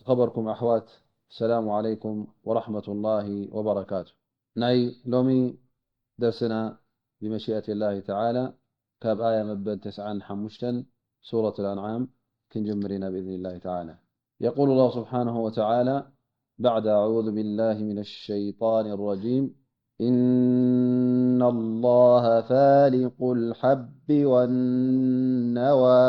ዝኸበርኩም ኣሕዋት፣ ሰላሙ ዓለይኩም ወራሕመቱላሂ ወበረካቱ። ናይ ሎሚ ደርስና ብመሽየት ላሂ ተዓላ ካብ ኣያ መበል ተስዓን ሓሙሽተን ሱረት ኣልኣንዓም ክንጅምር ኢና ብኢዝኒ ላሂ ተዓላ። የቁሉ ላሁ ስብሓነሁ ወተዓላ ባዕደ ኣዑዙ ቢላሂ ሚነ ሸይጣን ረጂም፣ إن الله فالق الحب والنوى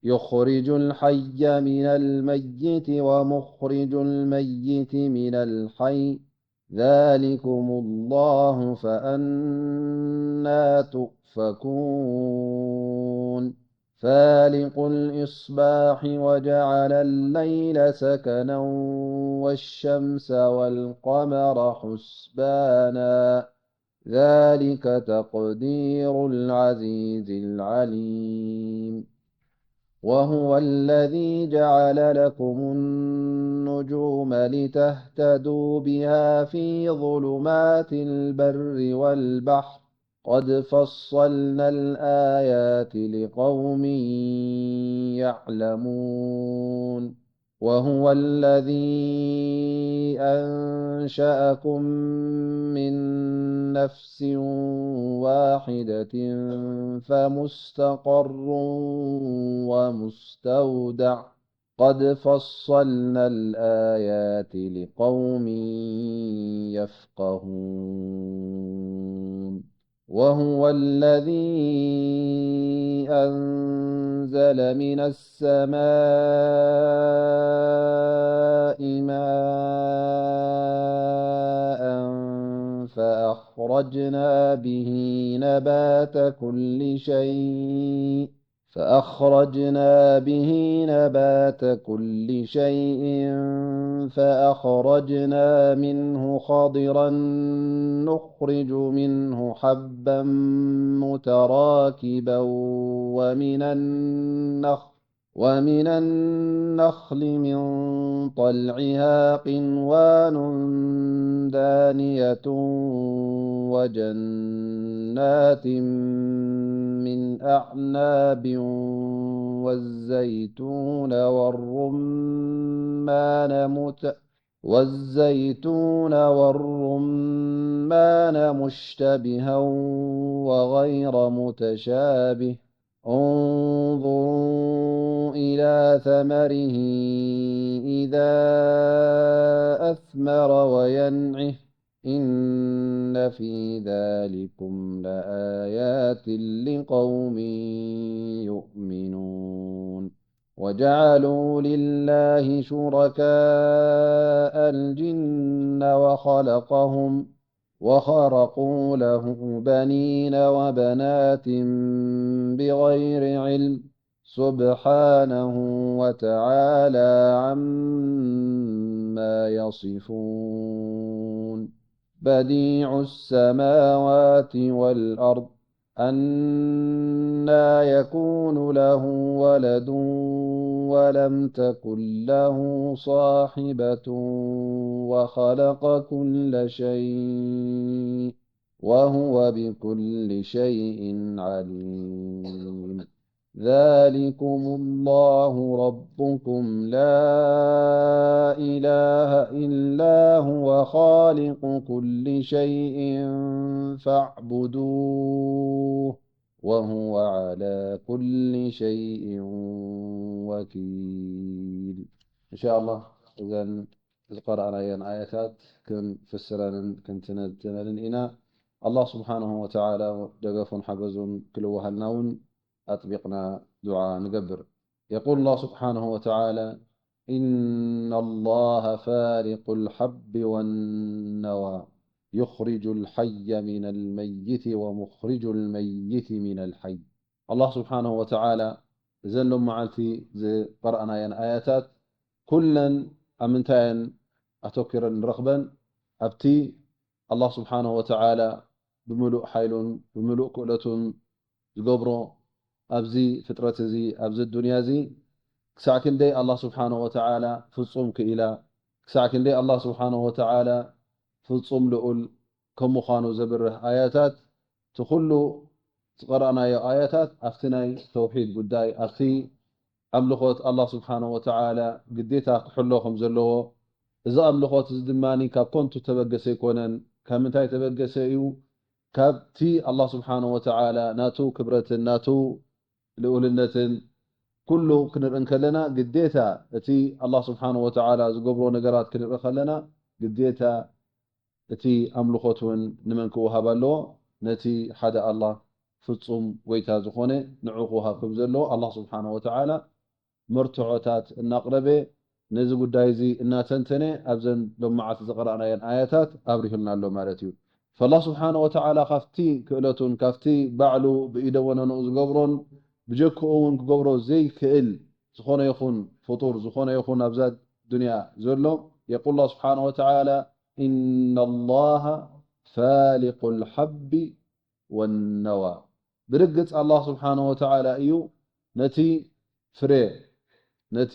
يخرج الحي من الميت ومخرج الميت من الحي ذلكم الله فأنى تؤفكون. فالق الإصباح وجعل الليل سكنا والشمس والقمر حسبانا. ذلك تقدير العزيز العليم. وهو الذي جعل لكم النجوم لتهتدوا بها في ظلمات البر والبحر قد فصلنا الآيات لقوم يعلمون. وهو الذي أنشأكم من نفس واحدة فمستقر ومستودع قد فصلنا الآيات لقوم يفقهون. وهو الذي أنزل من السماء ماء فأخرجنا به نبات كل شيء فأخرجنا به نبات كل شيء فأخرجنا منه خضرا نخرج منه حبا متراكبا ومن النخل ومن النخل من طلعها قنوان دانية وجنات من أعناب والزيتون والرمان مت والزيتون والرمان مشتبها وغير متشابه انظروا إلى ثمره إذا أثمر وينعه إن في ذلكم لآيات لقوم يؤمنون. وجعلوا لله شركاء الجن وخلقهم وخرقوا له بنين وبنات بغير علم سبحانه وتعالى عما يصفون. بديع السماوات والأرض أنى يكون له ولد ولم تكن له صاحبة وخلق كل شيء وهو بكل شيء عليم. ذلكم الله ربكم لا إله إلا هو خالق كل شيء فاعبدوه وهو على كل شيء وكيل. إن شاء الله إذن ዝቐረኣናየን ኣያታት ክንፍስረንን ክንትንትነንን ኢና። ኣላህ ስብሓንሁ ወተዓላ ደገፉን ሓገዙን ክልወሃልና እውን ኣጥቢቕና ዱዓ ንገብር። የቁል ኣላህ ስብሓንሁ ወተዓላ፣ إن الله فالق الحب والنوى يخرج الحي من الميت ومخرج الميت من الحي. ኣላህ ስብሓንሁ ወተዓላ እዘን ሎም መዓልቲ ዝቐረኣናየን ኣያታት ኩለን ኣብ ምንታየን ኣተኪረን ንረኽበን? ኣብቲ ኣላህ ስብሓንሁ ወተዓላ ብምሉእ ሓይሉን ብምሉእ ክእለቱን ዝገብሮ ኣብዚ ፍጥረት እዚ፣ ኣብዚ ዱንያ እዚ፣ ክሳዕ ክንደይ ኣላህ ስብሓንሁ ወተዓላ ፍጹም ክኢላ፣ ክሳዕ ክንደይ ኣላህ ስብሓንሁ ወተዓላ ፍጹም ልኡል ከም ምዃኑ ዘብርህ ኣያታት፣ እቲ ኩሉ ዝቐረእናዮ ኣያታት ኣብቲ ናይ ተውሒድ ጉዳይ፣ ኣብቲ ኣምልኾት ኣላህ ስብሓነሁ ወተዓላ ግዴታ ክሕሎ ከም ዘለዎ፣ እዚ ኣምልኾት እዚ ድማ ካብ ኮንቱ ተበገሰ ኣይኮነን። ካብ ምንታይ ተበገሰ እዩ? ካብቲ ኣላህ ስብሓነሁ ወተዓላ ናቱ ክብረትን ናቱ ልኡልነትን ኩሉ ክንርኢ እንከለና፣ ግዴታ እቲ ኣላህ ስብሓነሁ ወተዓላ ዝገብሮ ነገራት ክንርኢ ከለና፣ ግዴታ እቲ ኣምልኾት እውን ንመን ክወሃብ ኣለዎ? ነቲ ሓደ ኣላህ ፍጹም ጎይታ ዝኾነ ንዑ ክወሃብ ከም ዘለዎ ኣላህ ስብሓነሁ ወተዓላ መርትዖታት እናቕረበ፣ ነዚ ጉዳይ እዚ እናተንተነ ኣብዘን ሎማዓት ዝቐረእናየን ኣያታት ኣብሪሁልና ኣሎ ማለት እዩ። ፈላህ ስብሓነሁ ወተዓላ ካብቲ ክእለቱን ካብቲ ባዕሉ ብኢደ ወነንኡ ዝገብሮን ብጀክኡ እውን ክገብሮ ዘይክእል ዝኾነ ይኹን ፍጡር፣ ዝኾነ ይኹን ኣብዛ ዱንያ ዘሎ፣ የቁል ላህ ስብሓነሁ ወተዓላ፣ ኢነ ላሃ ፋሊቁ ልሓቢ ወነዋ። ብርግጽ ኣላህ ስብሓነሁ ወተዓላ እዩ ነቲ ፍሬ፣ ነቲ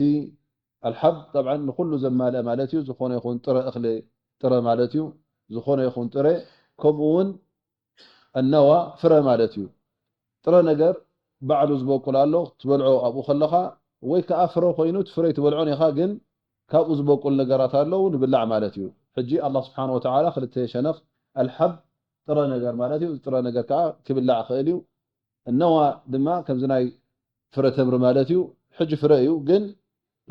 ኣልሓብ ጠብዓን ንኹሉ ዘማልአ ማለት እዩ። ዝኾነ ይኹን ጥረ እኽሊ፣ ጥረ ማለት እዩ። ዝኾነ ይኹን ጥረ፣ ከምኡ እውን ኣነዋ ፍረ ማለት እዩ። ጥረ ነገር ባዕሉ ዝበቁል ኣሎ፣ ትበልዖ ኣብኡ ከለኻ፣ ወይ ከኣ ፍረ ኮይኑ እቲ ፍረ ኣይትበልዖን ኢኻ፣ ግን ካብኡ ዝበቁል ነገራት ኣለዉ፣ ንብላዕ ማለት እዩ። ሕጂ ኣላህ ስብሓነሁ ወተዓላ ክልተ ሸነኽ፣ ኣልሓብ ጥረ ነገር ማለት እዩ፣ እዚ ጥረ ነገር ከኣ ክብላዕ ይኽእል እዩ። እነዋ ድማ ከምዚ ናይ ፍረ ተምሪ ማለት እዩ። ሕጂ ፍረ እዩ፣ ግን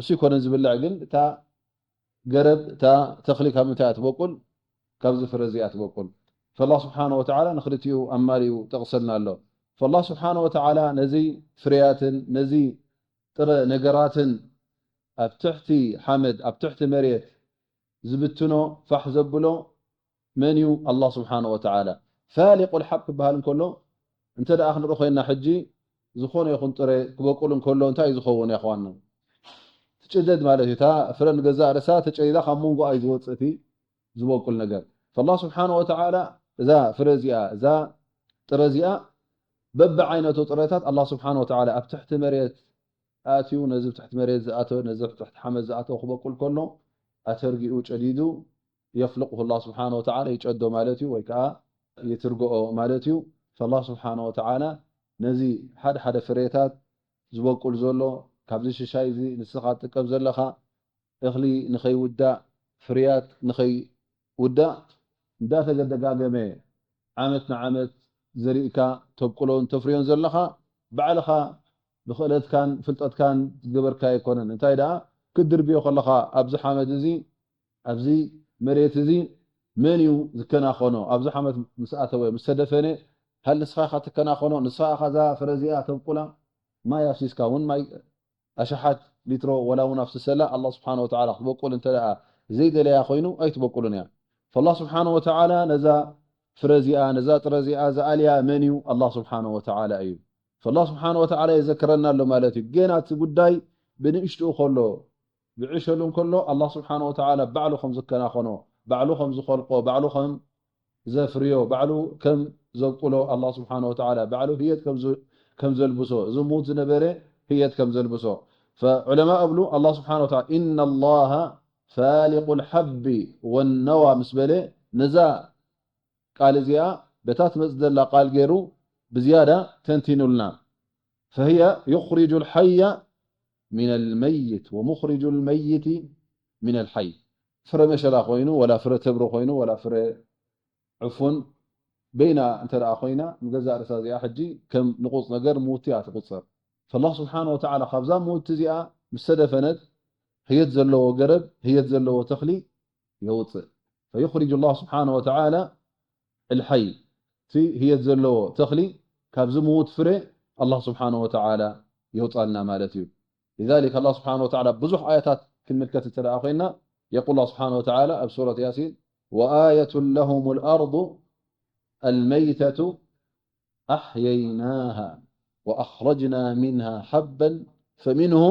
እሱ ኣይኮነን ዝብላዕ፣ ግን እታ ገረብ፣ እታ ተኽሊ ካብ ምንታይ እያ ትበቁል? ካብዚ ፍረ እዚ እያ ትበቁል። ፈላህ ስብሓነሁ ወተዓላ ንኽልቲኡ ኣማሊኡ ጠቕሰልና ኣሎ። ፈላህ ስብሓነሁ ወተዓላ ነዚ ፍርያትን ነዚ ጥረ ነገራትን ኣብ ትሕቲ ሓመድ፣ ኣብ ትሕቲ መሬት ዝብትኖ፣ ፋሕ ዘብሎ መን እዩ? ኣላህ ስብሓነሁ ወተዓላ። ፋሊቁል ሓብ ክበሃል እንከሎ፣ እንተ ደኣ ክንርኢ ኮይንና፣ ሕጂ ዝኾነ ይኹን ጥረ ክበቁል እንከሎ እንታይ እዩ ዝኸውን? ያኽዋና፣ ትጭደድ ማለት እዩ። እታ ፍረ ንገዛእ ርእሳ ተጨዲዳ ካብ መንጎኣ እዩ ዝወፅእ እቲ ዝበቁል ነገር። ፈላህ ስብሓነሁ ወተዓላ እዛ ፍረ እዚኣ፣ እዛ ጥረ እዚኣ፣ በብዓይነቱ ጥረታት ኣላህ ስብሓነሁ ወተዓላ ኣብ ትሕቲ መሬት ኣትዩ፣ ነዚ ኣብ ትሕቲ መሬት ዝኣተወ፣ ነዚ ኣብ ትሕቲ ሓመድ ዝኣተወ ክበቁል ከሎ፣ ኣተርጊኡ ጨዲዱ፣ የፍልቁሁ ላህ ስብሓነሁ ወተዓላ፣ ይጨዶ ማለት እዩ፣ ወይ ከዓ ይትርግኦ ማለት እዩ። ፈላህ ስብሓነሁ ወተዓላ ነዚ ሓደ ሓደ ፍሬታት ዝበቁል ዘሎ፣ ካብዚ ሽሻይ እዚ ንስኻ ትጥቀም ዘለኻ እኽሊ ንኸይውዳእ፣ ፍርያት ንኸይውዳእ፣ እንዳተደጋገመ ዓመት ንዓመት ዘሪእካ ተብቁሎን ተፍርዮን ዘለኻ፣ ባዕልኻ ብኽእለትካን ፍልጠትካን ዝገበርካዮ ኣይኮነን። እንታይ ደኣ፣ ክትድርብዮ ከለኻ ኣብዚ ሓመድ እዚ፣ ኣብዚ መሬት እዚ መን እዩ ዝከናኸኖ? ኣብዚ ሓመድ ምስ ኣተወ፣ ምስ ተደፈነ፣ ሃል ንስኻ ኢኻ ትከናኸኖ? ንስኻ ኢኻ እዛ ፍረ እዚኣ ተብቁላ? ማይ ኣፍሲስካ እውን ማይ ኣሽሓት ሊትሮ ወላ እውን ኣፍስሰላ፣ ኣላህ ስብሓነሁ ወተዓላ ክትበቁል እንተ ደኣ ዘይደለያ ኮይኑ ኣይትበቁልን እያ። ፈላህ ስብሓነሁ ወተዓላ ነዛ ፍረ እዚኣ፣ ነዛ ጥረ እዚኣ ዝኣልያ መን እዩ? ኣላህ ስብሓነሁ ወተዓላ እዩ። ፈላህ ስብሓነሁ ወተዓላ የዘክረና ኣሎ ማለት እዩ። ገና እቲ ጉዳይ ብንእሽትኡ ከሎ፣ ብዕሸሉ እንከሎ፣ ኣላህ ስብሓነሁ ወተዓላ ባዕሉ ከም ዝከናኸኖ፣ ባዕሉ ከም ዝኸልቆ፣ ባዕሉ ከም ዘፍርዮ፣ ባዕሉ ከም ዘብቁሎ፣ ኣላህ ስብሓነሁ ወተዓላ ባዕሉ ህየት ከም ዝ-፣ ከም ዘልብሶ፣ እዚ ሙት ዝነበረ ህየት ከም ዘልብሶ። ፈዑለማ እብሉ፣ ኣላህ ስብሓነሁ ወተዓላ፣ ኢነ ላሃ ፋሊቁል ሓቢ ወነዋ ምስ በለ፣ ነዛ ቃል እዚኣ በታ ትመጽእ ዘላ ቃል ገይሩ ብዝያዳ ተንቲኑልና። ፈህየ ዩኽሪጁ ልሓየ ሚነል መይት ወሙኽሪጁ ልመይት ሚነል ሓይ። ፍረ መሸላ ኮይኑ፣ ወላ ፍረ ተምሪ ኮይኑ፣ ወላ ፍረ ዕፉን በይና እንተ ደኣ ኮይና፣ ንገዛእ ርእሳ እዚኣ ሕጂ ከም ንቑጽ ነገር ምውቲ እያ ትቑጸር። ፈላህ ስብሓነ ወተዓላ ካብዛ ምውቲ እዚኣ ምስ ተደፈነት፣ ህየት ዘለዎ ገረብ፣ ህየት ዘለዎ ተኽሊ የውጽእ። ፈዩኽሪጁ ላህ ስብሓነ ወተዓላ ኣልሓይ፣ እቲ ህየት ዘለዎ ተኽሊ ካብዚ ምዉት ፍረ ኣላህ ስብሓነ ወተዓላ የውጻልና ማለት እዩ። ሊዛሊክ ኣላህ ስብሓነ ወተዓላ ብዙሕ ኣያታት ክንምልከት እንተ ደኣ ኮይንና፣ የቁል ኣላህ ስብሓነ ወተዓላ ኣብ ሱረት ያሲን፣ ወኣየቱን ለሁሙል ኣርዱ ኣልመይተቱ ኣሕየይናሃ ወኣኽረጅና ሚንሃ ሓበን ፈሚንሁ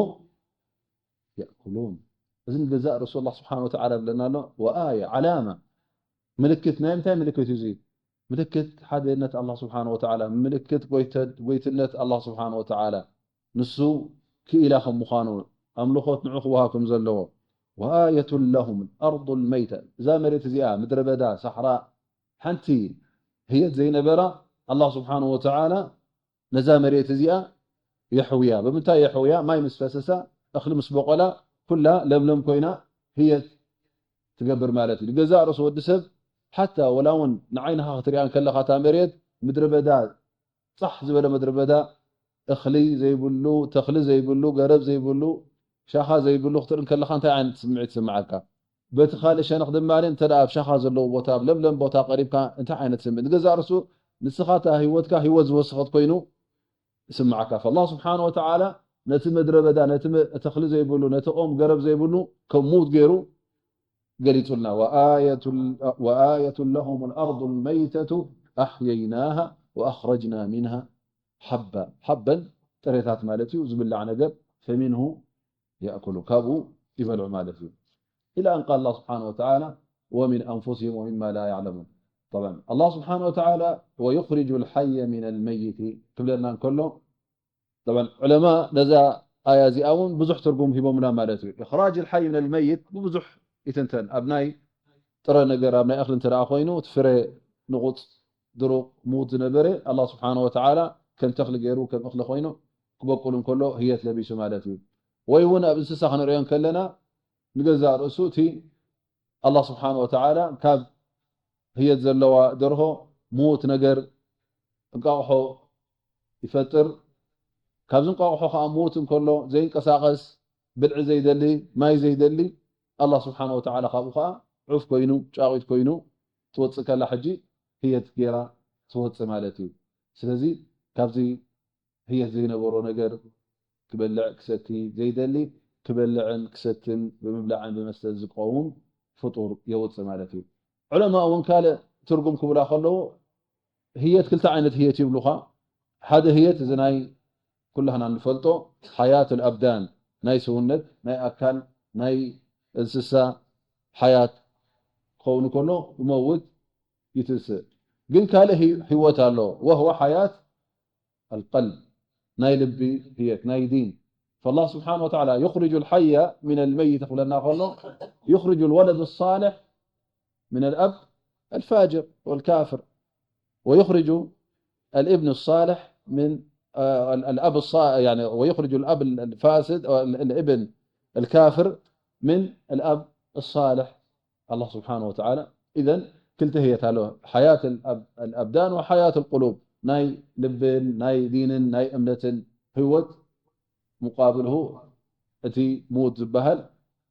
የእኩሉን። እዚ ንገዛእ ርእሱ ኣላህ ስብሓነ ወተዓላ ይብለና ኣሎ። ወኣየ፣ ዓላማ፣ ምልክት፣ ናይ ምንታይ ምልክት እዩ እዚ? ምልክት ሓደነት ኣላህ ስብሓነ ወተዓላ፣ ምልክት ጎይተ-፣ ጎይትነት ኣላህ ስብሓነ ወተዓላ፣ ንሱ ክኢላ ከም ምዃኑ፣ ኣምልኾት ንዑ ክወሃብ ከም ዘለዎ። ወኣየቱን ለሁም ኣርዱል መይታ፣ እዛ መሬት እዚኣ፣ ምድረ በዳ፣ ሳሕራ፣ ሓንቲ ህየት ዘይነበራ፣ ኣላህ ስብሓነ ወተዓላ ነዛ መሬት እዚኣ የሕውያ። ብምንታይ የሕውያ? ማይ ምስ ፈሰሳ፣ እኽሊ ምስ በቆላ፣ ኩላ ለምለም ኮይና ህየት ትገብር ማለት እዩ። ንገዛእ ርእሱ ወዲ ሰብ ሓታ ወላ እውን ንዓይንኻ ክትሪኣ እንከለኻ፣ እታ መሬት ምድረ በዳ፣ ጻሕ ዝበለ ምድረ በዳ፣ እኽሊ ዘይብሉ፣ ተኽሊ ዘይብሉ፣ ገረብ ዘይብሉ፣ ሻኻ ዘይብሉ ክትርኢ እንከለኻ እንታይ ዓይነት ስምዒት ይስምዓካ? በቲ ካልእ ሸነኽ ድማ እንተ ደኣ ኣብ ሻኻ ዘለዎ ቦታ፣ ኣብ ለምለም ቦታ ቀሪብካ እንታይ ዓይነት ስምዒት? ንገዛእ ርእሱ ንስኻ እታ ህይወትካ ህይወት ዝወሰኸት ኮይኑ ይስምዓካ። ፈላህ ስብሓነ ወተዓላ ነቲ ምድረ በዳ፣ ነቲ መ-፣ ተኽሊ ዘይብሉ፣ ነቲ ኦም ገረብ ዘይብሉ ከም ሙት ገይሩ ገሊጹልና። "ወኣየቱ ለሁም ልኣርዱ ልመይተቱ ኣሕየይናሃ ወኣኽረጅና ሚንሃ ሓባ።" ሓበን ጥሬታት ማለት እዩ፣ ዝብላዕ ነገር፣ ፈሚንሁ የእኩሉ፣ ካብኡ ይበልዑ ማለት እዩ። ኢላ ኣን ቃል ኣላህ ስብሓነ ወተዓላ፣ "ወሚን ኣንፉሲሂም ወሚማ ላ ያዕለሙን።" ጠብዓን ኣላህ ስብሓነ ወተዓላ "ወዩኽሪጁ ልሓየ ሚን ልመይት" ክብለና እንከሎ፣ ጠብዓን ዑለማ ነዛ ኣያ እዚኣ እውን ብዙሕ ትርጉም ሂቦምና ማለት እዩ። ኢኽራጅ ልሓይ ሚን ልመይት ብብዙሕ ይትንተን። ኣብ ናይ ጥረ ነገር፣ ኣብ ናይ እኽሊ እንተ ደኣ ኮይኑ፣ እቲ ፍረ ንቑጽ፣ ድሩቕ፣ ሙት ዝነበረ፣ ኣላህ ስብሓነ ወተዓላ ከም ተኽሊ ገይሩ፣ ከም እኽሊ ኮይኑ ክበቁል እንከሎ ህየት ለቢሱ ማለት እዩ። ወይ እውን ኣብ እንስሳ ክንርእዮ እንከለና፣ ንገዛእ ርእሱ እቲ ኣላህ ስብሓነ ወተዓላ ካብ ህየት ዘለዋ ደርሆ ሙት ነገር፣ እንቃቑሖ ይፈጥር። ካብዚ እንቃቑሖ ከኣ ሙት እንከሎ ዘይንቀሳቐስ፣ ብልዒ ዘይደሊ፣ ማይ ዘይደሊ፣ ኣላህ ስብሓነ ወተዓላ ካብኡ ከኣ ዑፍ ኮይኑ፣ ጫቒት ኮይኑ ትወጽእ ከላ፣ ሕጂ ህየት ጌራ ትወጽእ ማለት እዩ። ስለዚ ካብዚ ህየት ዘይነበሮ ነገር፣ ክበልዕ ክሰቲ ዘይደሊ፣ ክበልዕን ክሰትን ብምብላዕን ብመስተን ዝቀውም ፍጡር የውጽእ ማለት እዩ። ዑለማ እውን ካልእ ትርጉም ክብላ ከለዉ፣ ህየት ክልተ ዓይነት ህየት ይብሉኻ። ሓደ ህየት እዚ ናይ ኩላህና እንፈልጦ ሓያት ኣልኣብዳን፣ ናይ ሰውነት፣ ናይ ኣካል፣ ናይ እንስሳ ሓያት ክኸውን ከሎ፣ ይመውት፣ ይትንስእ። ግን ካልእ ህይ-፣ ህይወት ኣሎ። ወህወ ሓያት ኣልቀልብ፣ ናይ ልቢ ህየት፣ ናይ ዲን። ፈላህ ስብሓነ ወተዓላ ዩኽሪጁ ልሓየ ሚን ልመይት ክብለና ከሎ፣ ዩኽሪጁ ልወለድ ሳልሕ ሚን ልኣብ ኣልፋጅር ወልካፍር፣ ወዩኽሪጁ ልእብን ሳልሕ ሚን፣ አ፣ ል-፣ ልኣብ ሳ-፣ ያኒ፣ ወዩኽሪጁ ልኣብ ልፋስድ፣ ል-፣ ልእብን ልካፍር ሚን ልኣብ ሳልሕ። ኣላህ ስብሓነ ወተዓላ። ኢዘን ክልተ ህየት ኣሎ፣ ሓያት ኣልኣብ-፣ ኣልኣብዳን ወሓያት ኣልቁሉብ፣ ናይ ልብን ናይ ዲንን ናይ እምነትን ህይወት። ሙቃብልሁ እቲ ሙት ዝበሃል፣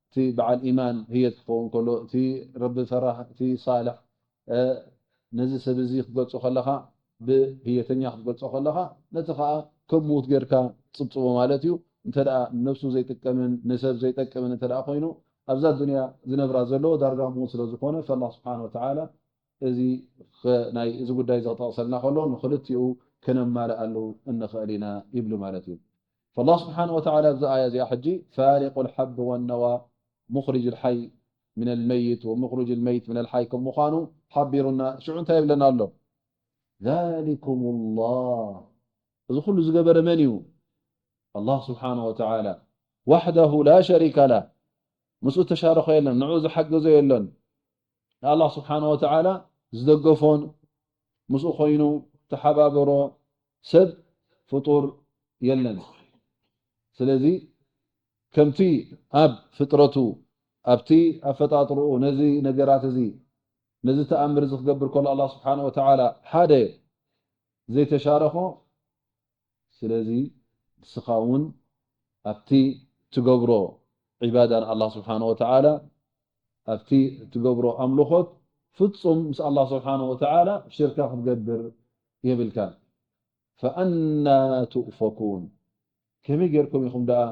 እቲ በዓል ኢማን ህየት ክኸውን ከሎ፣ እቲ ረቢ ፈራህ፣ እቲ ሳልሕ፣ እ፣ ነዚ ሰብ እዚ ክትገልጾ ከለኻ፣ ብህየተኛ ክትገልጾ ከለኻ፣ ነቲ ኸኣ ከም ሙት ጌርካ ጽብጽቦ ማለት እዩ። እንተ ደኣ ነብሱ ዘይጥቀምን ንሰብ ዘይጠቅምን እንተ ደኣ ኮይኑ፣ ኣብዛ ዱንያ ዝነብራ ዘሎ ዳርጋ ሙት ስለ ዝኾነ፣ ፈላህ ስብሓነ ወተዓላ እዚ ኸ-፣ ናይ እዚ ጉዳይ እዚ ክጠቕሰልና ከሎ፣ ንኽልቲኡ ከነማልኣሉ እንኽእል ኢና ይብሉ ማለት እዩ። ፈላህ ስብሓነ ወተዓላ ኣብዚ ኣያ እዚኣ ሕጂ፣ ፋሊቁ ልሓብ ወነዋ፣ ሙኽሪጅ ልሓይ ምን ልመይት ወሙኽሪጅ ልመይት ምን ልሓይ ከም ምዃኑ ሓቢሩና፣ ሽዑ እንታይ ይብለና ኣሎ? ዛሊኩም ላህ፣ እዚ ኩሉ ዝገበረ መን እዩ? ኣላህ ስብሓነ ወተዓላ ዋሕደሁ ላ ሸሪከ ላህ፣ ምስኡ ተሻረኾ የለን፣ ንዑ ዝሓገዞ የለን። ንኣላህ ስብሓነ ወተዓላ ዝደገፎን ምስኡ ኮይኑ ተሓባበሮ ሰብ ፍጡር የለን። ስለዚ ከምቲ ኣብ ፍጥረቱ፣ ኣብቲ ኣፈጣጥርኡ ነዚ ነገራት እዚ፣ ነዚ ተኣምር እዚ ክገብር ከሎ ኣላህ ስብሓነ ወተዓላ ሓደ ዘይተሻረኾ፣ ስለዚ ንስኻ እውን ኣብቲ ትገብሮ ዒባዳ ንኣላህ ስብሓነ ወተዓላ፣ ኣብቲ ትገብሮ ኣምልኾት ፍጹም ምስ ኣላህ ስብሓነ ወተዓላ ሽርካ ክትገብር የብልካን። ፈኣና ቱእፈኩን፣ ከመይ ጌርኩም ኢኹም ደኣ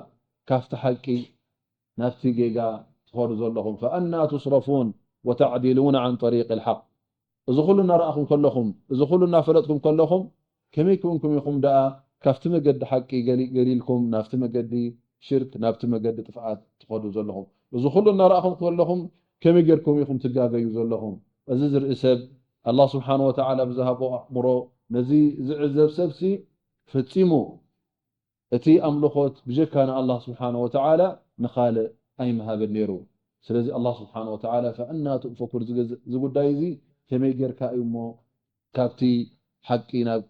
ካብቲ ሓቂ ናብቲ ጌጋ ትኸዱ ዘለኹም? ፈኣና ቱስረፉን ወተዕዲሉን ዓን ጠሪቅ ልሓቅ። እዚ ኩሉ እናረኣኹም ከለኹም፣ እዚ ኩሉ እናፈለጥኩም ከለኹም፣ ከመይ ኮንኩም ኢኹም ደኣ ካብቲ መገዲ ሓቂ ገሊ-፣ ገሊልኩም ናብቲ መገዲ ሽርክ፣ ናብቲ መገዲ ጥፍኣት ትኸዱ ዘለኹም? እዚ ኩሉ እናረኣኹም ከለኹም፣ ከመይ ጌርኩም ኢኹም ትጋገዩ ዘለኹም? እዚ ዝርኢ ሰብ፣ ኣላህ ስብሓነ ወተዓላ ብዝሃቦ ኣእምሮ፣ ነዚ ዝዕዘብ ሰብሲ ፈጺሙ እቲ ኣምልኾት ብጀካ ንኣላህ ስብሓነ ወተዓላ ንኻልእ ኣይምሃብን ነይሩ። ስለዚ ኣላህ ስብሓነ ወተዓላ ፈኣና ቱእፈኩን፣ እዚ ገዝ-፣ እዚ ጉዳይ እዚ ከመይ ጌርካ እዩ እሞ ካብቲ ሓቂ ናብ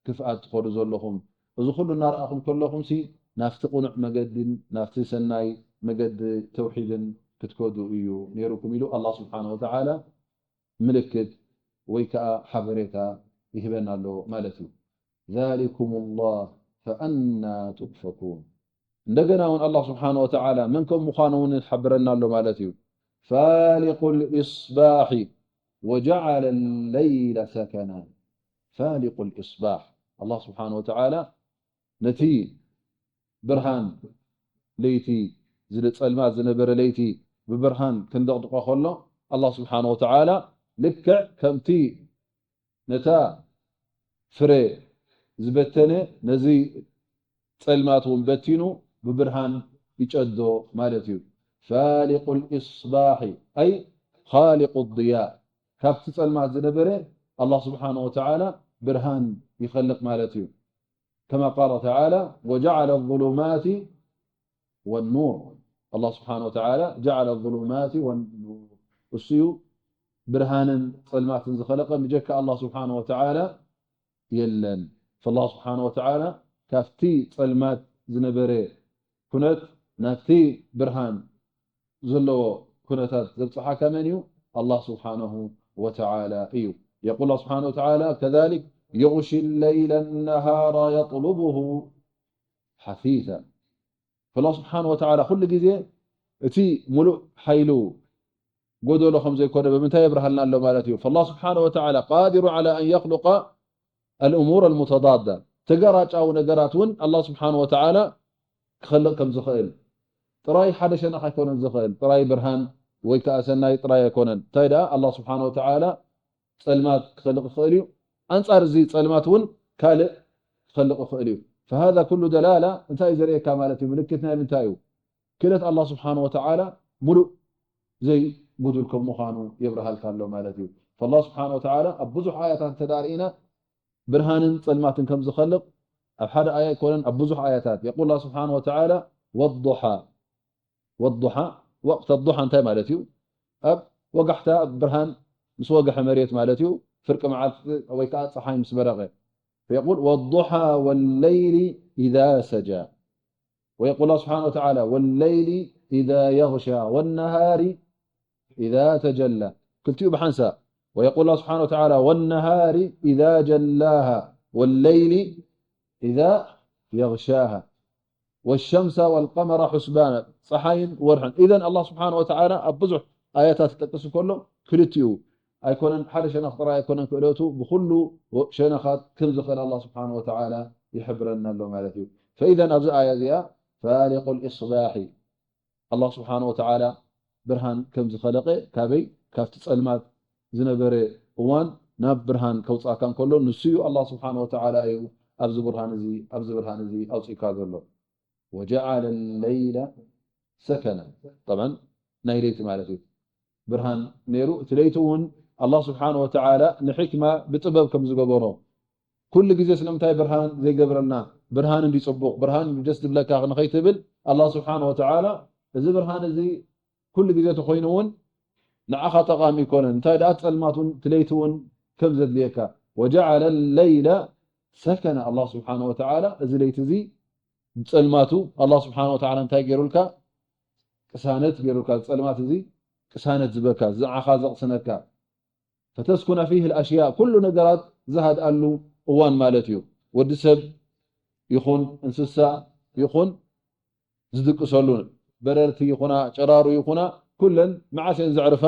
ክፍኣት ትኸዱ ዘለኹም? እዚ ኩሉ እናረኣኹም ከለኹምሲ ናፍቲ ቅኑዕ መገድን ናፍቲ ሰናይ መገዲ ተውሒድን ክትከዱ እዩ ነይሩኩም ኢሉ ኣላህ ስብሓነ ወተዓላ ምልክት ወይ ከዓ ሓበሬታ ይህበና ኣሎ ማለት እዩ። ذلكم الله فأنى تؤفكون። እንደገና እውን ኣላህ ስብሓነ ወተዓላ መን ከም ምዃኑ እውን ይሓብረና ኣሎ ማለት እዩ። فالق الإصباح وجعل الليل سكنا. فالق الإصباح ኣላህ ስብሓነ ወተዓላ ነቲ ብርሃን ለይቲ ዝጸልማት ዝነበረ ለይቲ ብብርሃን ክንደቕድቆ ከሎ ኣላህ ስብሓነ ወተዓላ ልክዕ ከምቲ ነታ ፍረ ዝበተነ ነዚ ጸልማት እውን በቲኑ ብብርሃን ይጨዶ ማለት እዩ። فالق الإصباح أي خالق الضياء ካብቲ ጸልማት ዝነበረ ኣላህ ስብሓነ ወተዓላ ብርሃን ይኸልቕ ማለት እዩ። كما قال تعالى وجعل الظلمات والنور. ኣላህ ስብሓነ ወተዓላ جعل الظلمات والنور እሱ እዩ ብርሃንን ጸልማትን ዝኸለቐ ብጀካ ኣላህ ስብሓነ ወተዓላ የለን። ፈላህ ስብሓነ ወተዓላ ካብቲ ጸልማት ዝነበረ ኩነት ናብቲ ብርሃን ዘለዎ ኩነታት ዘብጽሓካ መን እዩ? ኣላህ ስብሓነሁ ወተዓላ እዩ። የቁል ኣላህ ስብሓነሁ ወተዓላ ከዛሊክ ዩግሺ ለይለ ነሃራ የጥሉቡሁ ሓሲሳ። ፈላህ ስብሓነሁ ወተዓላ ኩሉ ግዜ እቲ ሙሉእ ሓይሉ ጎደሎ ከም ዘይኮነ ብምንታይ የብርሃልና ኣሎ ማለት እዩ። ፈላህ ስብሓነሁ ወተዓላ ቃዲሩ ዓላ ኣን የኽሉቀ ኣልእሙር ኣልሙተዳዳ ተገራጫዊ ነገራት እውን ኣላህ ስብሓነሁ ወተዓላ ክኸልቕ ከም ዝኽእል ጥራይ ሓደ ሸነኽ ኣይኮነን ዝኽእል ጥራይ ብርሃን ወይ ከዓ ሰናይ ጥራይ ኣይኮነን እንታይ ደኣ ኣላህ ስብሓነሁ ወተዓላ ጸልማት ክኸልቕ ይኽእል እዩ። ኣንጻር እዚ ጸልማት እውን ካልእ ክኸልቕ ይኽእል እዩ። فهذا ኩሉ ደላላ እንታይ እዩ ዘርእየካ ማለት እዩ? ምልክት ናይ ምንታይ እዩ? ክእለት ኣላህ ስብሓን ወተዓላ ሙሉእ ዘይጉዱል ከም ምዃኑ የብርሃልካ ኣሎ ማለት እዩ። ፈላህ ስብሓን ወተዓላ ኣብ ብዙሕ ኣያታት እንተ ደኣ ርኢና ብርሃንን ጸልማትን ከም ዝኸልቕ ኣብ ሓደ ኣያ ኣይኮነን ኣብ ብዙሕ ኣያታት የቁል ኣላህ ስብሓን ወተዓላ ወዱሓ ወዱሓ ወቅተ ዱሓ እንታይ ማለት እዩ? ኣብ ወጋሕታ ብርሃን ምስ ወገሐ መሬት ማለት እዩ። ፍርቂ መዓልቲ ወይ ከዓ ፀሓይ ምስ በረቐ فيقول والضحى والليل إذا سجى ويقول الله سبحانه وتعالى والليل إذا يغشى والنهار إذا تجلى ክልቲኡ ብሓንሳእ ويقول الله سبحانه وتعالى والنهار إذا جلاها والليل إذا يغشاها والشمس والقمر حسبانا ፀሓይን ወርሕን إذن الله سبحانه وتعالى ኣብ ብዙሕ ኣያታት ክጠቅስ እንከሎ ክልቲኡ ኣይኮነን ሓደ ሸነኽ ጥራይ ኣይኮነን ክእለቱ ብኩሉ ሸነኻት ከም ዝኽእል ኣላህ ስብሓን ወተዓላ ይሕብረና ኣሎ ማለት እዩ። فإذن ኣብዚ ኣያ እዚኣ فالق الإصباح ኣላህ ስብሓን ወተዓላ ብርሃን ከም ዝኸለቐ ካበይ ካብቲ ጸልማት ዝነበረ እዋን ናብ ብርሃን ከውፅኣካ እንከሎ ንሱ እዩ ኣላህ ስብሓን ወተዓላ እዩ ኣብዚ ብርሃን እዚ ኣብዚ ብርሃን እዚ ኣውፅእካ ዘሎ። وجعل الليل سكنا طبعا ናይ ለይቲ ማለት እዩ ብርሃን ነይሩ እቲ ለይቲ እውን ኣላህ ስብሓን ወተዓላ ንሕክማ ብጥበብ ከም ዝገበሮ ኩሉ ግዜ ስለምንታይ ብርሃን ዘይገብረልና ብርሃን እንዲ ፅቡቕ ብርሃን እንዲ ደስ ዝብለካ ንኸይትብል ኣላህ ስብሓን ወተዓላ እዚ ብርሃን እዚ ኩሉ ግዜ ተኮይኑ እውን ንዓኻ ጠቓሚ ይኮነን እንታይ ደኣ ፀልማት እውን ትለይቲ እውን ከም ዘድልየካ وجعل الليل سكنا ኣላህ ስብሓን ወተዓላ እዚ ለይቲ እዚ ጸልማቱ ኣላህ ስብሓን ወተዓላ እንታይ ገይሩልካ ቅሳነት ገይሩልካ ጸልማት እዚ ቅሳነት ዝበካ ዝዓኻ ዘቕስነካ فتسكن فيه الأشياء ኩሉ ነገራት ዝሃድኣሉ እዋን ማለት እዩ ወዲ ሰብ ይኹን እንስሳ ይኹን ዝድቅሰሉ በረርቲ ይኹና ጨራሩ ይኹና ኩለን መዓስ እየን ዘዕርፋ